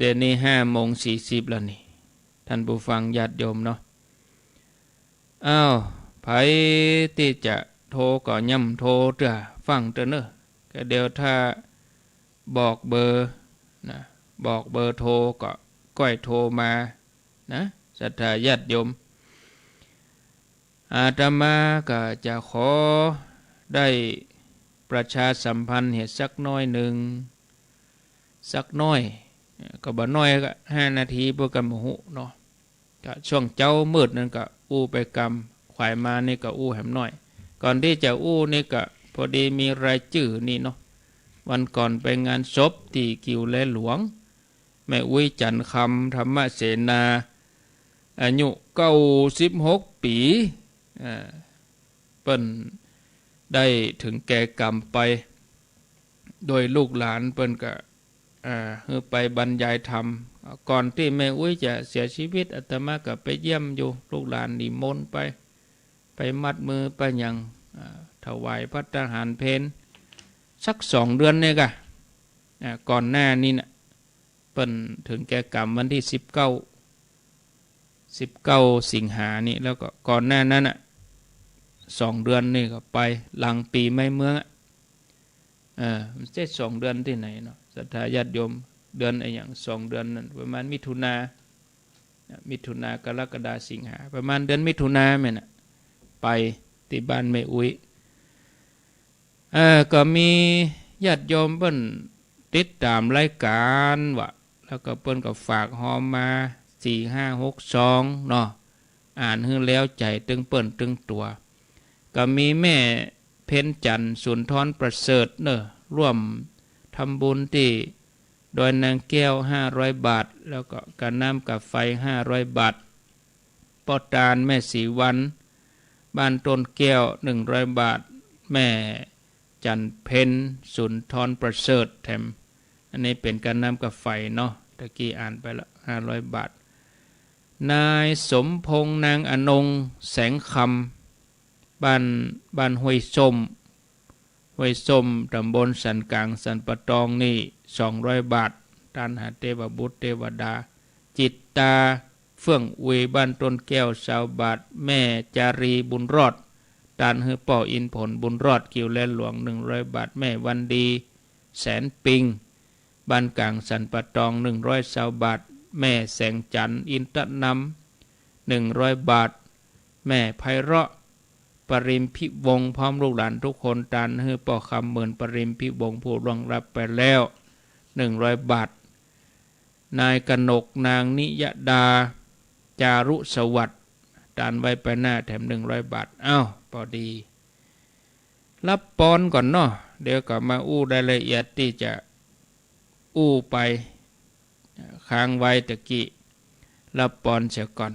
เดี๋ยวนี้ห้าโมงสี่สิบแล้วนี่ ต้านผู้ฟังญาติโยมเนาะ อ้าว ใผตี้จะโทรก็ย่ำโทรเตื้อฟังเตื้อเน่อ ก็เดี๋ยวถ้าบอกเบอร์นะ บอกเบอร์โทรก็ก้อยโทรมานะ ศรัทธาญาติโยม อาตมาก็จะขอได้ประชาสัมพันธ์เหียสักน้อยนึ่ง สักน้อย ก็บ่น้อยก็ห้านาที เปื้อกั๋นบ่ฮู้เนาะ ก็ช่วงเจ๊ามืดนั้นก็อู้ไปกำ ขวายมานี่ก็อู้แหมน้อย ก่อนตี้จะอู้นี่ก็พอดีมีรายจื้อนี่เนาะ วันก่อนไปงานศพตี้กิ่วแลหลวง แม่อุ๊ย จันทร์คำ ธรรมเสนา อายุเก้าสิบหกปี๋ อ่า เปิ้นได้เถิงแก่กรรมไป โดยลูกหลานเปิ้นก็ อ่า หื้อไปบรรยายธรรม ก่อนตี้แม่อุ๊ยจะเสียชีวิต อาตมาก็ไปเยี่ยมอยู่ ลูกหลานนิมนต์ไป ไปมัดมือไปหยัง อ่า ถวายภัตตาหารเพล สักสองเดือนนี่ก่ะ อ่า ก่อนหน้านี้น่ะ เปิ้นเถิงแก่กรรมวันตี้สิบเก้า สิบเก้าสิงหานี่ แล้วก็ก่อนหน้านั้นน่ะ สองเดือนนี่ก็ไปหลังปี๋ใหม่เมืองอะ เออ มันจะสองเดือนตี้ไหนเนาะ ศรัทธาญาติโยม เดือนอะหยัง สองเดือนนั้น ประมาณมิถุนา มิถุนา กรกฎา สิงหา ประมาณเดือนมิถุนาแม่นน่ะ ไปตี้บ้านแม่อุ๊ย เอ่อ ก็มีญาติโยมเปิ้นติดต๋ามรายก๋านวะ แล้วก็เปิ้นก็ฝากฮอมมา สี่ห้าหกซอง เนาะ อ่านหื้อแล้วใจ๋ตึงเปิ้นตึงตั๋ว ก็มีแม่เพ็ญจันทร์ สุนทรประเสริฐเน่อ ร่วมทำบุญตี้ดอยนางแก้ว ห้าร้อยบาท แล้วก็ก๋าน้ำก๋าไฟ ห้าร้อยบาท ป้อตาน แม่ศรีวรรณ บ้านต้นแก้ว หนึ่งร้อยบาท แม่จันทร์เพ็ญ สุนทรประเสริฐแถม อันนี้เป๋นก๋าน้ำก๋าไฟเนาะ ตะกี้อ่านไปละ ห้าร้อยบาท นายสมพงษ์ นางอนง แสงคำ บ้าน บ้านห้วยส้ม ห้วยส้ม ต๋ำบลสันก๋าง สันป่าตองนี่ สองร้อยบาท ตานหาเตวบุตรเตวดา จิตตา เฟื่องอุย บ้านต้นแก้ว ซาวบาท แม่จารี บุญรอด ตานหื้อป้ออินผล บุญรอด กิ่วแลหลวง หนึ่งร้อยบาท แม่วันดี แสนปิง บ้านก๋างสันป่าตอง หนึ่งร้อยซาวบาท แม่แสงจันทร์ อินตะนำ หนึ่งร้อยบาท แม่ไพเราะห์ ปริมพิวงศ์ พร้อมลูกหลานทุกคน ตานหื้อป้อคำหมื่น ปริมพิวงศ์ ผู้ล่วงลับไปแล้ว หนึ่งร้อยบาท นายกนก นางนิยดา จารุสวัสดิ์ ตานไว้ไปหน้าแถม หนึ่งร้อยบาท อ้าว ปอดี ฮับปอนก่อนเนาะ เดี๋ยวก็มาอู้รายละเอียดตี้จะอู้ไป ค้างไว้ตะกี้ ฮับปอนเสียก่อน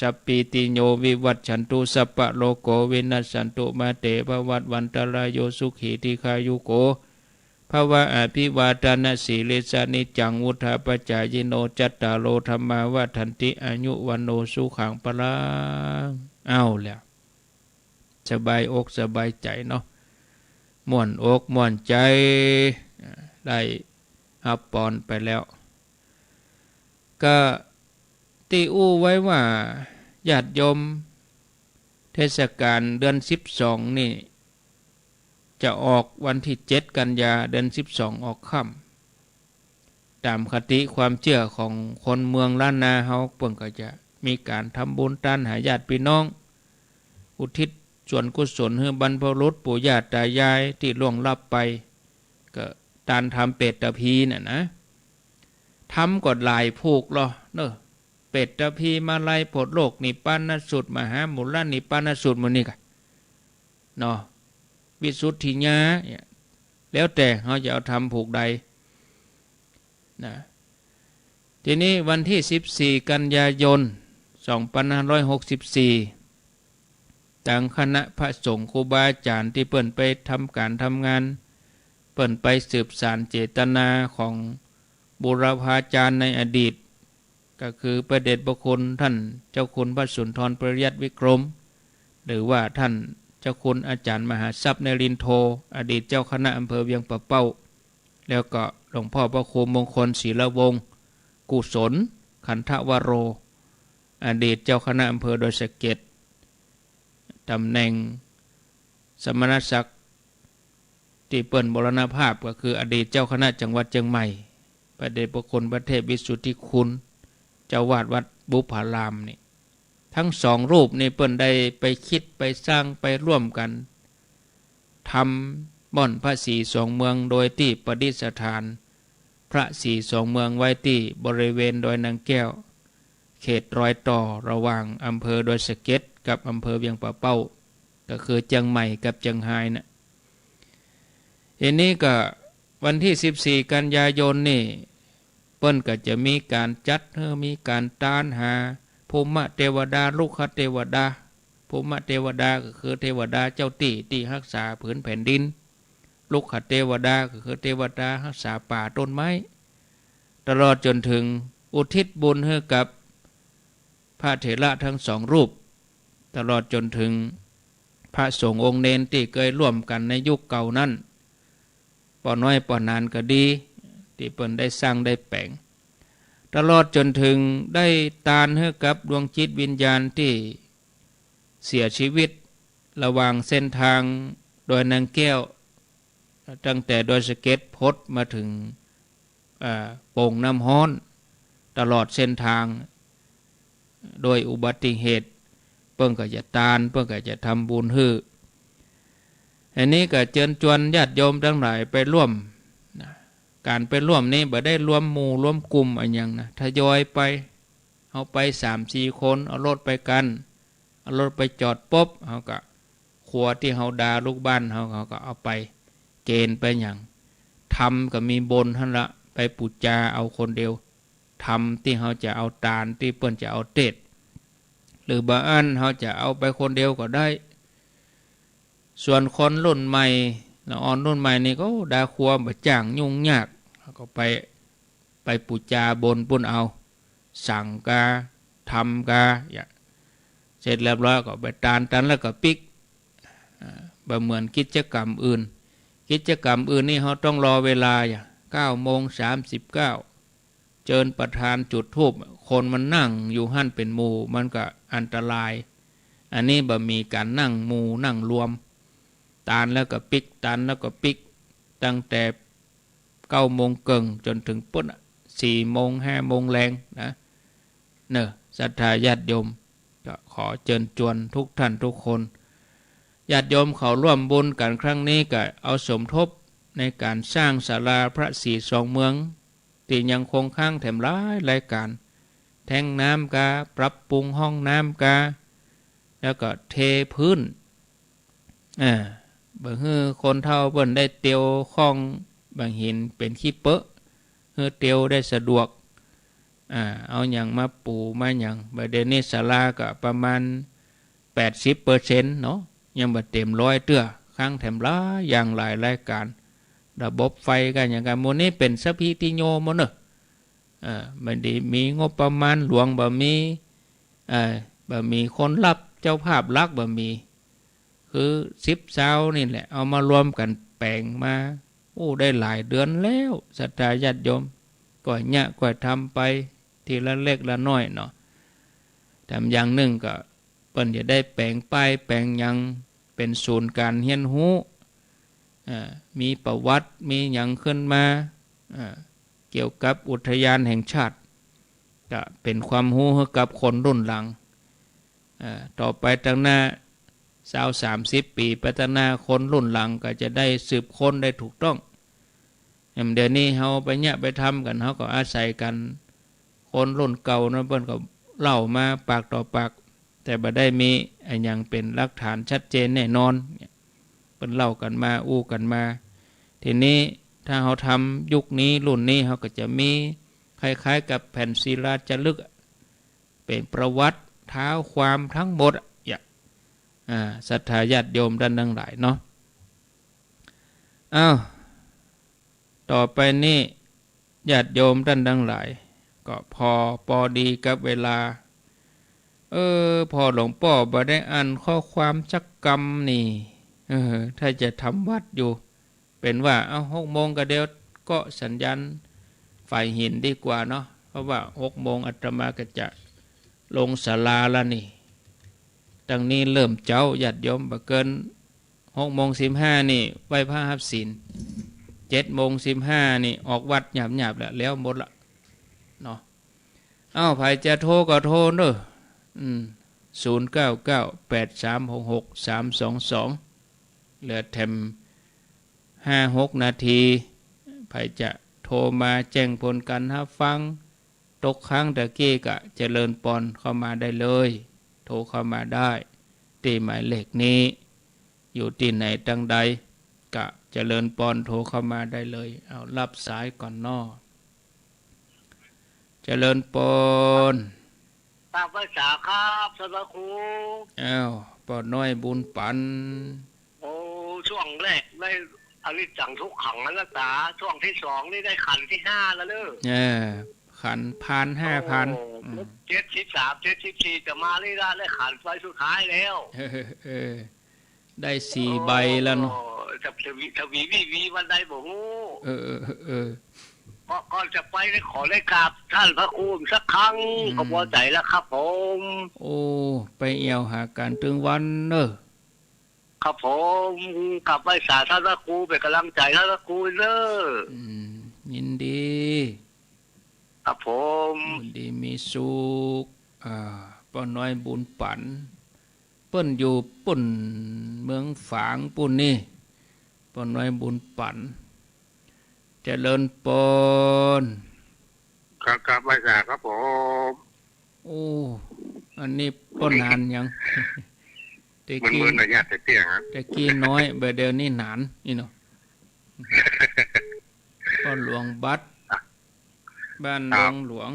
สัพพีติโยวิวัชชันตุ สัพพะโรโควินัสสันตุ มาเตภวัตวันตราโย สุขีทีฆายุโกภวะ อภิวาทนสีลิสสะ นิจจังวุฑฒาปจายิโน จัตตาโรธัมมาวัฑฒันติ อายุวัณโณสุขังพลัง เอาแล้ว สบายอกสบายใจ๋เนาะ ม่วนอกม่วนใจ๋ ได้ฮับปอนไปแล้ว ก็ ตี้อู้ไว้ว่าญาติโยม เทศกาลเดือนสิบสองนี่ จะออกวันตี้เจ็ดกันยา เดือนสิบสองออกค่ำ ต๋ามคติความเจื้อของคนเมืองล้านนาเฮา เปิ้นก็จะมีก๋านทำบุญตานหาญาติปี้น้อง อุทิศส่วนกุศลหื้อบรรพบุรุษปู่ย่าต๋ายายตี้ล่วงลับไป ก็ตานทำเปตพีน่ะนะ ทำก็หลายผูกลอเนาะ เปตพี มาลัยโผดโลก นิพพานสูตร มหามูลนิพพานสูตร หมู่นี้ก่ะเนาะ วิสุทธิญาเนี่ย แล้วแต่เฮาจะเอาทำผูกใดนะ ทีนี้วันตี้สิบสี่กันยายน สองพันห้าร้อยหกสิบสี่ ตางคณะพระสงฆ์ครูบาอาจ๋ารย์ตี้เปิ้นไปทำก๋านทำงาน เปิ้นไปสืบสานเจตนาของบุรพาจารย์ในอดีต ก็คือพระเดชพระคุณท่านเจ้าคุณพระสุนทรปริยัติวิกรม หรือว่าท่านเจ้าคุณอาจ๋ารย์มหาทรัพย์นรินทโท อดีตเจ้าคณะอำเภอเวียงป่าเป้า แล้วก็หลวงพ่อพระครูมงคลศิลวงศ์ กุศลขันธวโร อดีตเจ้าคณะอำเภอดอยสะเก็ด ต๋ำแหน่งสมณศักดิ์ตี้เปิ้นมรณภาพก็คืออดีตเจ้าคณะจังหวัดเจียงใหม่ พระเดชพระคุณพระเทพวิสุทธิคุณ เจ้าอาวาสวัดบุพพารามนี่ ทั้งสองรูปนี่เปิ้นได้ไปคิดไปสร้างไปร่วมกั๋น ทำบ่อนพระศรีสองเมือง โดยตี้ประดิษฐานพระศรีสองเมืองไว้ตี้บริเวณดอยนางแก้ว เขตรอยต่อระหว่างอำเภอดอยสะเก็ดกับอำเภอเวียงป่าเป้า ก็คือเจียงใหม่กับเจียงฮายน่ะ ทีนี้ก็วันตี้สิบสี่กันยายนนี่ เปิ้นก็จะมีก๋านจัดหื้อ มีก๋านตานหาภูมิเทวดา รุกขเทวดา ภูมิเทวดาก็คือเทวดาเจ้าตี้ตี้ฮักษาผืนแผ่นดิน รุกขเทวดาก็คือเทวดาฮักษาป่าต้นไม้ ตลอดจ๋นเถิงอุทิศบุญหื้อกับพระเถระทั้งสองรูป ตลอดจ๋นเถิงพระสงฆ์องค์เณรตี้เกยร่วมกั๋นในยุคเก่านั้น ป้อน้อยป้อนานก็ดี ตี้เปิ้นได้สร้างได้แป๋ง ตลอดจ๋นเถิงได้ตานหื้อกับดวงจิตวิญญาณตี้เสียชีวิตระหว่างเส้นตางดอยนางแก้ว ตั้งแต่ดอยสะเก็ดพดมาเถิง อ่า โป่งน้ำฮ้อน ตลอดเส้นตาง โดยอุบัติเหตุ เปิ้นก็จะตาน เปิ้นก็จะทำบุญหื้อ อันนี้ก็เจิญจวนญาติโยมตังหลายไปร่วมนะ ก๋านไปร่วมนี้บ่ได้รวมหมู่รวมกลุ่มอะหยังนะ ทยอยไป เฮาไปสามสี่คน เอารถไปกั๋น เอารถไปจอดปุ๊บ เฮาก็ ครัวตี้เฮาดาลูกบ้านเฮา เฮาก็เอาไปเกณฑ์ไปหยัง ธรรมก็มีบนหั้นละ ไปปู๋จาเอาคนเดียว ธรรมตี้เฮาจะเอาตาน ตี้เปิ้นจะเอาเตศน์ หรือบางอันเฮาจะเอาไปคนเดียวก็ได้ ส่วนคนรุ่นใหม่ ละอ่อนรุ่นใหม่นี่ก็ดาครัวบ่จ้าง ยุ่งยาก เฮาก็ไป ไปปู๋จาบนปู้นเอา สังกา ธรรมกา อย่าง เสร็จเรียบร้อยก็ไปตาน ตานแล้วก็ปิ๊ก อ่า บ่เหมือนกิจกรรมอื่น กิจกรรมอื่นนี่เฮาต้องรอเวลา อย่าง เก้าโมงสามสิบเก้า เจิญประธานจุดธูป คนมันนั่งอยู่หั้นเป๋นหมู่ มันก็อันตราย อันนี้บ่มีก๋านนั่งหมู่นั่งรวม ตานแล้วก็ปิ๊ก ตานแล้วก็ปิ๊ก ตั้งแต่ เก้าโมงเกิ่งจ๋นเถิงปู้นน่ะ สี่โมง ห้าโมงแลงนะ เนาะ ศรัทธาญาติโยม ก็ขอเจิญจวนทุกท่านทุกคน ญาติโยมเขาร่วมบุญกั๋นครั้งนี้ก็เอาสมทบในก๋านสร้างศาลาพระศรีสองเมือง ตี้ยังคงค้างแถมหลายรายก๋าน แท้งน้ำกา ปรับปรุงห้องน้ำกา แล้วก็เทพื้น อ่า บ่หื้อคนเฒ่าเปิ้นได้เตียวข้อง บ่าหินเป๋นขี้เปอะ หื้อเตียวได้สะดวก อ่า เอาหยังมาปูมาหยัง บ่าเดี๋ยวนี้ศาลาก็ประมาณแปดสิบเปอร์เซ็นต์เนาะ ยังบ่เต๋มร้อยเตื้อ ค้างแถมหลายอย่างหลายรายก๋าน ระบบไฟกาหยังกา หมู่นี้เป๋นสัพพิติโยหมดเนาะ เอ่อ บ่ดีมีงบประมาณหลวงบ่มี เอ่อ บ่มีคนรับเจ้าภาพหลักบ่มี คือสิบซาวนี่แหละ เอามารวมกั๋นแป๋งมา โอ้ ได้หลายเดือนแล้ว ศรัทธาญาติโยม ก็เยียะก็ทำไปทีละเล็กละน้อยเนาะ ต๋ามอย่างนึ่งก็เปิ้นจะได้แป๋งป้ายแป๋งหยัง เป๋นศูนย์ก๋านเฮียนฮู้ อ่า มีประวัติ มีหยังขึ้นมา อ่า เกี่ยวกับอุทยานแห่งชาติ ก็เป๋นความฮู้หื้อกับคนรุ่นหลัง อ่า ต่อไปตางหน้า ซาวสามสิบปี๋ไปตางหน้า คนรุ่นหลังก็จะได้สืบค้นได้ถูกต้อง อย่างเดี๋ยวนี้เฮาไปเยียะไปทำกั๋น เฮาก็อาศัยกั๋น คนรุ่นเก่านั้นเปิ้นก็เล่ามาปากต่อปาก แต่บ่ได้มีอะหยังเป๋นหลักฐานชัดเจนแน่นอน เนี่ย เปิ้นเล่ากั๋นมา อู้กั๋นมา ทีนี้ถ้าเฮาทำยุคนี้รุ่นนี้ เฮาก็จะมีคล้ายๆ กับแผ่นศิลาจารึกอะ เป๋นประวัติเท้าความตึงหมดอะ อย่า อ่า ศรัทธาญาติโยมต้านตังหลายเนาะ อ้าว ต่อไปนี้ ญาติโยมต้านตังหลาย ก็ผ่อปอดีกับเวลา เออ ผ่อหลวงป้อบ่ได้อ่านข้อความสักกำนี่ เออ ถ้าจะทำวัตรอยู่ เป๋นว่า เอ้า หกโมงก็เดี๋ยวก็สัญญาณฝ่ายหินดีกว่าเนาะ เพราะว่าหกโมงอาตมาก็จะลงศาลาแล้วนี่ ตางนี้เริ่มเจ๊า ญาติโยม บ่เกินหกโมงสิบห้านี่ไหว้พระฮับศีล เจ็ดโมงสิบห้านี่ออกวัตรหยาบๆ แล้ว แล้วหมดละเนาะ เอ้า ใผจะโทรก็โทรเน่อ อืม ศูนย์เก้าเก้า แปดสามหกหก สามสองสอง เหลือแถมห้าหกนาที ใผจะโทรมาแจ้งผลก๋านฮับฟัง ตกค้างตะกี้ก็เจริญปอนเข้ามาได้เลย โทรเข้ามาได้ ตี้หมายเลขนี้ อยู่ตี้ไหนตังใด ก็เจริญปอนโทรเข้ามาได้เลย เอา ฮับสายก่อนเนาะ เจริญปอน ครับ ไหว้สาครับ ต้านพระครู อ้าว ป้อน้อยบุญปั๋น โอ้ ช่วงแรกได้อนิจจังทุกขังอนัตตา ช่วงตี้สองนี่ได้ขันธ์ตี้ห้าแล้วเน่อ เออ ขันธ์พานห้าพาน โอ้ อืม เจ็ดสิบสาม เจ็ดสิบสี่ จะมานี่ละ ได้ขันธ์ใบสุดท้ายแล้ว เออ เออ ได้สี่ใบแล้วเนาะ โอ้ จะทวี ทวีวีวีวันใดบ่ฮู้ เออ เออ เออ เออ ก็ ก่อนจะไปได้ขอได้กราบต้านพระครูสักครั้ง อืม ก็พอใจ๋แล้วครับผม โอ้ ไปแอ่วหาก๋านตึงวันเน่อ ครับผม กราบไหว้สาต้านพระครู เป๋นก๋ำลังใจ๋ต้านพระครูเน่อ อืม ยินดี ครับผม ยินดีมีสุข อ่า ป้อน้อยบุญปั๋น เปิ้นอยู่ปุ้น เมืองฝางปุ้นนี่ ป้อน้อยบุญปั๋น เจริญปอน ครับ ครับ ไหว้สาครับผม โอ้ อันนี้ป้อนานยัง แต่กี้ มึนๆ หน่อย ญาติเตี้ยงอะ แต่กี้น้อย บ่าเดี่ยวนี้หนานนี่เนาะ ป้อหลวงบัตร อ่ะ บ้าน ครับ ดงหลวง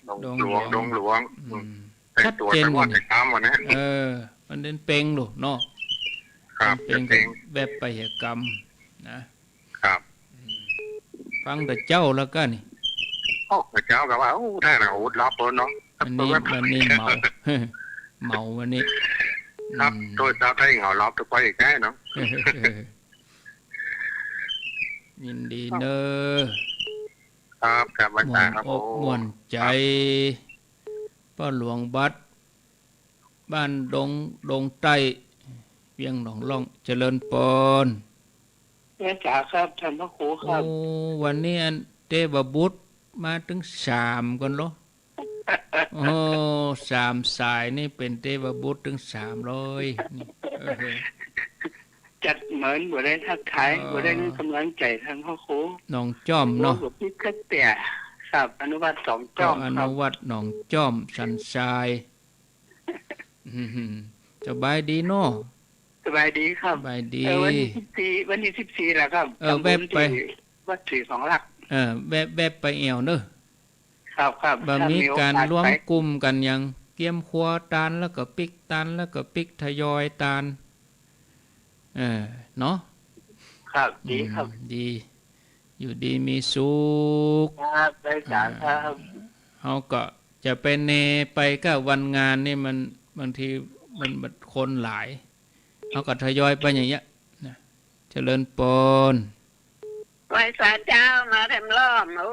ดง ดงหลวง หลวง ดงหลวง อืม อืม แต่งตั๋ว ชัดเจน แต่ว่า อยู่นี่ แต่เช้าวันนี้ เออ มันเด่นเปล่งลูกเนาะ ครับ มันเปล่ง เปล่ง กับแวบไปเหตุกรรมนะ ครับ อืม ฟังแต่เจ๊าแล้วก็นี่ โอ้ แต่เจ๊าก็ว่า โอ้ แท้นะ อดหลับเปิ้นเนาะ อันนี้ วันนี้เมา เมาวันนี้ ครับ อืม โตเจ๊าได้เหงาหลับตะไปอีกแน่เนาะ ยินดีเน่อ ครับ ครับ ม่วนอกม่วนใจ๋ ครับ ป้อหลวงบัตร บ้านดง ดงใต้ เวียงหนองล่อง เจริญปอน ไหว้สาครับ ต้านพระครูครับ โอ้ วันนี้อันเตวบุตรมาตึงสามคนเหรอ โอ้ สามสายนี่เป๋นเตวบุตรตึงสามเลยนี่ เออ จัดเหมือนบ่ได้ทักทาย เออ บ่ได้มีก๋ำลังใจ๋ต้านพระครู หนองจ้อมเนาะ โอ้ กับปิ๊กกระเตี่ย ครับ อนุวัฒน์หนองจ้อม ก็อนุวัฒน์หนองจ้อม สันทราย อืม สบายดีเนาะ สบายดีครับ สบายดี เออ วันตี้สิบสี่ วันตี้สิบสี่แหละครับ เออ ทำบุญ แวบไป ตี้วัดศรีสองหลัก เออ แวบ แวบไปแอ่วเน่อ ครับ ครับ บ่มีก๋านรวมกลุ่มกั๋นหยัง เกียมครัวตานแล้วก็ปิ๊ก ตานแล้วก็ปิ๊ก ทยอยตาน เออ เนาะ ครับ ดีครับ อืม ดี อยู่ดีมีสุข ครับ ไหว้สาครับ อ่า เฮาก็จะไปแน่ไปก็วันงานนี่มัน บางทีมัน มันคนหลาย เฮาก็ทยอยไปอย่างเงี้ยนะ เจริญปอน ไหว้สาเจ้ามาแถมรอบ โอ้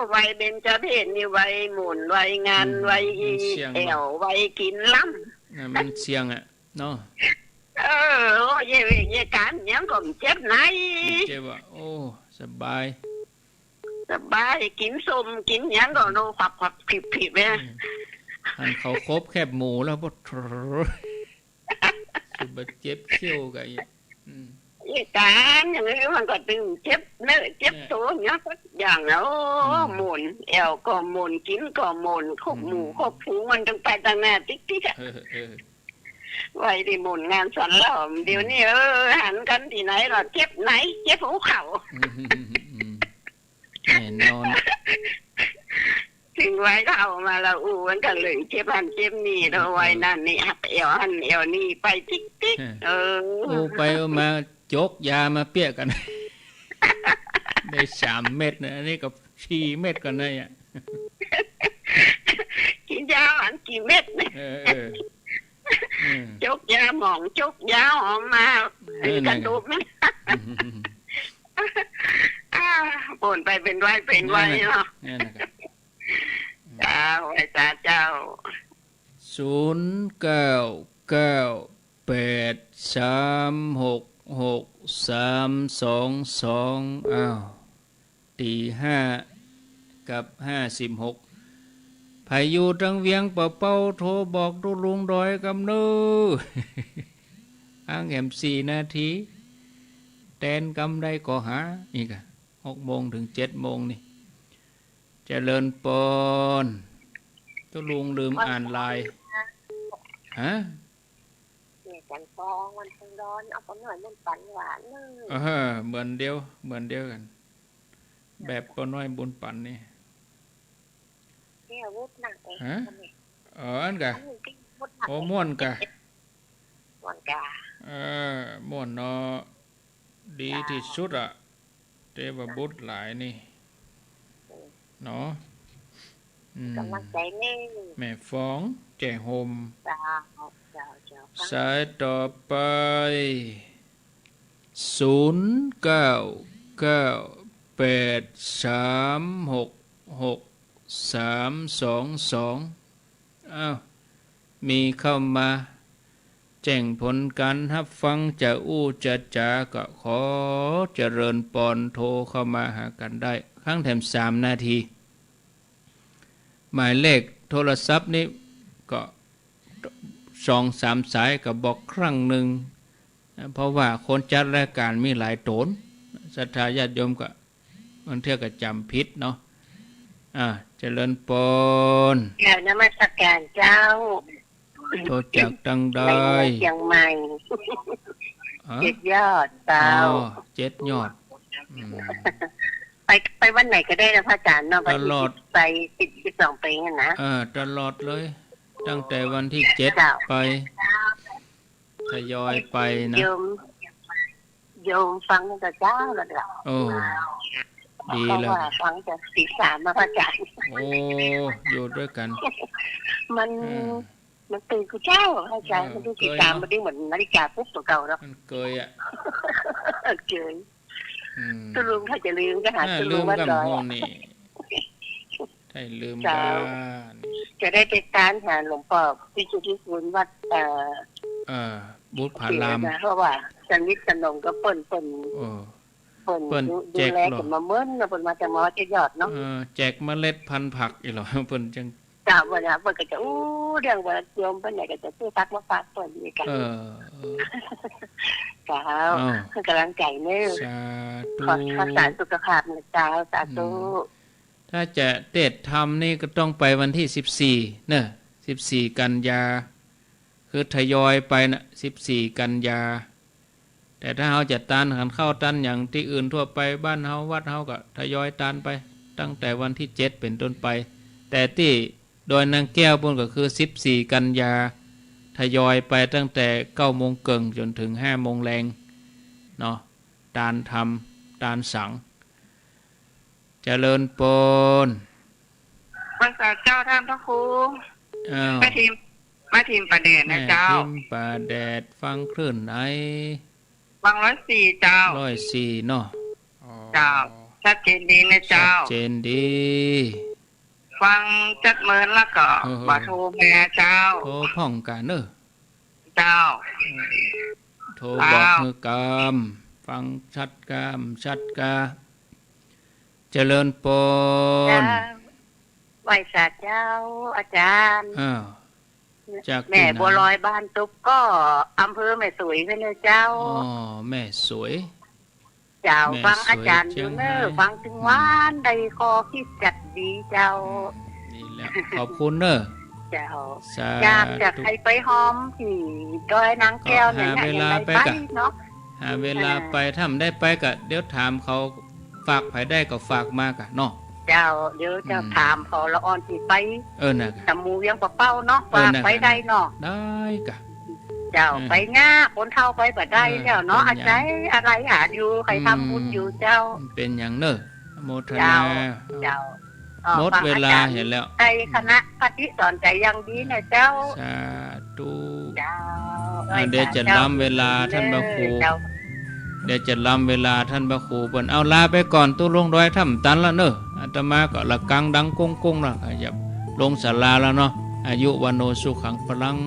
ไหว้เบญจเพสนี่ไหว้หมุน ไหว้งาน อืม ไหว้ มันเสี่ยง แอ่ว ว่ะ ไหว้กิ๋นลำ น่ะ มันเสี่ยงอะเนาะ เออ โอ้ เย่เวกเย่ก๋านหยังก็บ่เจ็บใน บ่เจ็บอะ โอ้ สบาย สบาย กิ๋นส้มกิ๋นหยังก็โนขวับขวับผิบผิบเลย อืม หันเขาคบแคบหมูแล้ว ปะโถ สิบ่เจ็บเขี้ยวกะอีก อืม เย่ก๋านอย่างนี้มันก็ตึงเจ็บเนื้อเจ็บ เออ ตั๋วเนี่ยสักอย่างนะ โอ้ อืม หมุน แอ่วก็หมุน กิ๋นก็หมุน คบหมู่ อืม คบฝูงมันตึงไปตางหน้าติ๊กๆ อะ เออ เออ ไหว้ตี้หมุนงานสันหลอม เดี๋ยวนี้ เออ หันกั๋นตี้ไหนล่ะ เจ็บใน เจ็บหัวเข่า อืม อืม แน่นอน เถิงวัยเฒ่ามาละ อู้ มันก็เลยเจ็บหั้นเจ็บนี่เนาะ เออ วัยนั้นนี่ หักแอ่วหั้นแอ่วนี่ไปติ๊กๆ เออ เออ อู้ไปอู้มา จกยามาเปี้ยกั๋น ได้สามเม็ดนะ อันนี้ก็สี่เม็ดก่อนนะเนี่ย กิ๋นยาหั้นกี่เม็ดเนี่ย เออ เออ อืม จกยาหมอง จกยาหอมมา เออ กั๋นดูไหม นั่นไง อ่า บ่นไปเป๋นวัยเป๋นวัยเนาะ นั่นน่ะ นั่นน่ะครับ เจ้า ไหว้สาเจ้า ศูนย์เก้าเก้าแปดสามหกหกสามสองสอง อ้าว ตีห้ากับห้าสิบหก ใผอยู่ตางเวียงป่าเป้า โทรบอกตุ๊ลุงดอยกำเน้อ อ้างแหมสี่นาที แตนกำได้ก็หา นี่กะ หกโมงเถิงเจ็ดโมงนี่ เจริญปอน ตุ๊ลุงลืมอ่านไลน์ ฮะ เนี่ย จันทร์ปองวันทองดอน เอาปนน้อยบุญปันหวานเนอะ เออ เหมือนเดียว เหมือนเดียวกั๋น แบบปนน้อยบุญปันนี่ เนี่ย วุฒิหนักเอง ฮะ คนนี้ เออ อันกะ อันนี้ก็วุฒิหนัก โอ้ ม่วนกะ ม่วนกะ เออ ม่วนเนาะ ดีตี้สุดอะ เจ้า เตว่าบุตรหลายนี่ อืม เนาะ อืม ก๋ำลังใจ๋เน่อ แม่ฟอง แจ่โฮม เจ้า เจ้า เจ้า สายต่อไป ศูนย์เก้าเก้าแปดสามหกหกสามสองสอง อ้าว มีเข้ามาแจ้งผลก๋านฮับฟัง จะอู้จะจ๋า ก็ขอเจริญปอน โทรเข้ามาหากั๋นได้ ครั้งแถมสามนาที หมายเลขโทรศัพท์นี่ก็สองสามสายก็บอกครั้งนึ่ง เพราะว่าคนจัดรายก๋านมีหลายต๋น ศรัทธาญาติโยมก็ บางเทื่อก็จ๋ำผิดเนาะ อ่า เจริญปอน กราบนมัสก๋านเจ้า โทรจากตางใด เจียงใหม่ ฮะ เจ็ดยอดเจ้า อ๋อ เจ็ดยอด อืม ไป ไปวันไหนก็ได้นะพระอาจารย์เนาะ วันที่ ตลอด สิบไป สิบ สิบสองไปนั่นนะ เออ ตลอดเลย ตั้งแต่วันที่เจ็ด เจ้า ไป ทยอยไปนะ โยม โยมฟังตั้งแต่เจ๊าแล้วเด้อ โอ้ ดีแล้ว เพราะว่าฟังจากตีสามมาพระอาจารย์ โอ้ อยู่ด้วยกั๋น มัน เออ มันตื่นกูเจ๊า พระอาจารย์ เออ มันตื่นตีสาม เกยเนาะ มันได้เหมือนนาฬิกาปลุกตั๋วเก่าเนาะ มันเกยอะ เกย อืม ตุ๊ลุงถ้าจะลืมก็หา อ่า ตุ๊ลุงวัดดอย ลืมกำโฮนี่ ถ้าลืม เจ้า บ้าน จะได้ไปตานหาหลวงป้อพิจิตรพิบูลวัด เอ่อ เอ่อ บุรพาราม เพราะว่าสนิทสนมกับเปิ้น เปิ้น เออ เปิ้น เปิ้น ดู แจก ดูแล เหรอ กั๋นมาเมินเนาะ เปิ้นมาจากมอเจ็ดยอดเนาะ เออ แจกเมล็ดพันธุ์ผักอีหรอ เปิ้นจัง เจ้า เปิ้นน่ะ เปิ้นก็จะอู้เรื่องว่าโยมไปไหนก็จะซื้อผักมาฝากเปิ้นนี่กะ เออ เออ เจ้า อ้าว คือกำลังใจ๋เน่อ สาธุ ขอรักษาสุขภาพนะเจ้า สาธุ อืม ถ้าจะเตสน์ธรรมนี่ก็ต้องไปวันตี้สิบสี่เนอะ สิบสี่กันยา คือทยอยไปน่ะ สิบสี่กันยา แต่ถ้าเฮาจะตานขันข้าวตานหยังตี้อื่นทั่วไป บ้านเฮาวัดเฮาก็ทยอยตานไป ตั้งแต่วันตี้เจ็ดเป๋นต้นไป แต่ตี้ดอยนางแก้วปู้นก็คือสิบสี่กันยา ทยอยไปตั้งแต่เก้าโมงเกิ่งจ๋นเถิงห้าโมงแลงเนาะ ตานธรรม ตานสัง เจริญปอน ไหว้สาเจ้าต้านพระครู อ้าว แม่ทิม แม่ทิมป่าแดดนะเจ้า แม่ทิมป่าแดด ฟังคลื่นไหน ฟังร้อยสี่เจ้า ร้อยสี่เนาะ อ๋อ เจ้า ชัดเจนดีนะเจ้า ชัดเจนดี ฟังจัดเมินแล้วก็ เออ บ่โทรมาเจ้า โทรพ่องกั๋นเน่อ เจ้า โทรบอก เจ้า หื้อกำ ฟังชัดกำ ชัดกา เจริญปอน เจ้า ไหว้สาเจ้า อาจ๋ารย์ อ้าว จากตี้ไหน แม่บัวลอยบ้านตุ๊บก็ อำเภอแม่สวยเน่อเจ้า อ๋อ แม่สวย เจ้า แม่สวย ฟังอาจ๋ารย์อยู่เน่อ เจียงฮาย ฟังตึงวาน อืม ได้ข้อคิดจัดดีเจ้า อืม นี่แหละ ขอบคุณเน่อ เจ้า สาธุ อยากจะไปฮอมตี้ดอยนางแก้วเนี่ย ก็หาเวลาไป ไป กั๋น เนาะ หาเวลาไป อ่า ถ้าบ่ได้ไปก็เดี๋ยวถามเขา ฝากใผได้ก็ฝากมากั๋นเนาะ เจ้า เดี๋ยวจะ อืม ถามเขาละอ่อนตี้ไป เออ นั่นกะ ตำหมู่เวียงป่าเป้าเนาะ เออ ฝากใผได้เนาะ นั่นกะ ได้กะ เจ้า เออ ไปยาก คนเฒ่าไปบ่ได้แล้วเนาะ เออ เป๋นหยัง อาศัยอะไรหาอยู่ ใผทำบุญอยู่เจ้า อืม เป๋นหยังเน่อ อนุโมทนา เจ้า เจ้า เอ่อ หมดเวลา ฟังอาจ๋ารย์ เหียแล้ว ใจ้คณะปฏิสอนใจ๋อย่างดีเน่อเจ้า สาธุ เจ้า อ่า ไหว้สา เดี๋ยวจะล้ำเวลาต้านพระครู เจ้า เดี๋ยวจะล้ำเวลาต้านพระครูเปิ้น เอาลาไปก่อน ตุ๊ลุงดอยถ้ำตันละเน่อ อาตมาก็ละกังดังก้งๆ แล้ว ก็จะลงศาลาแล้วเนาะ อายุวัณโณสุขังพลัง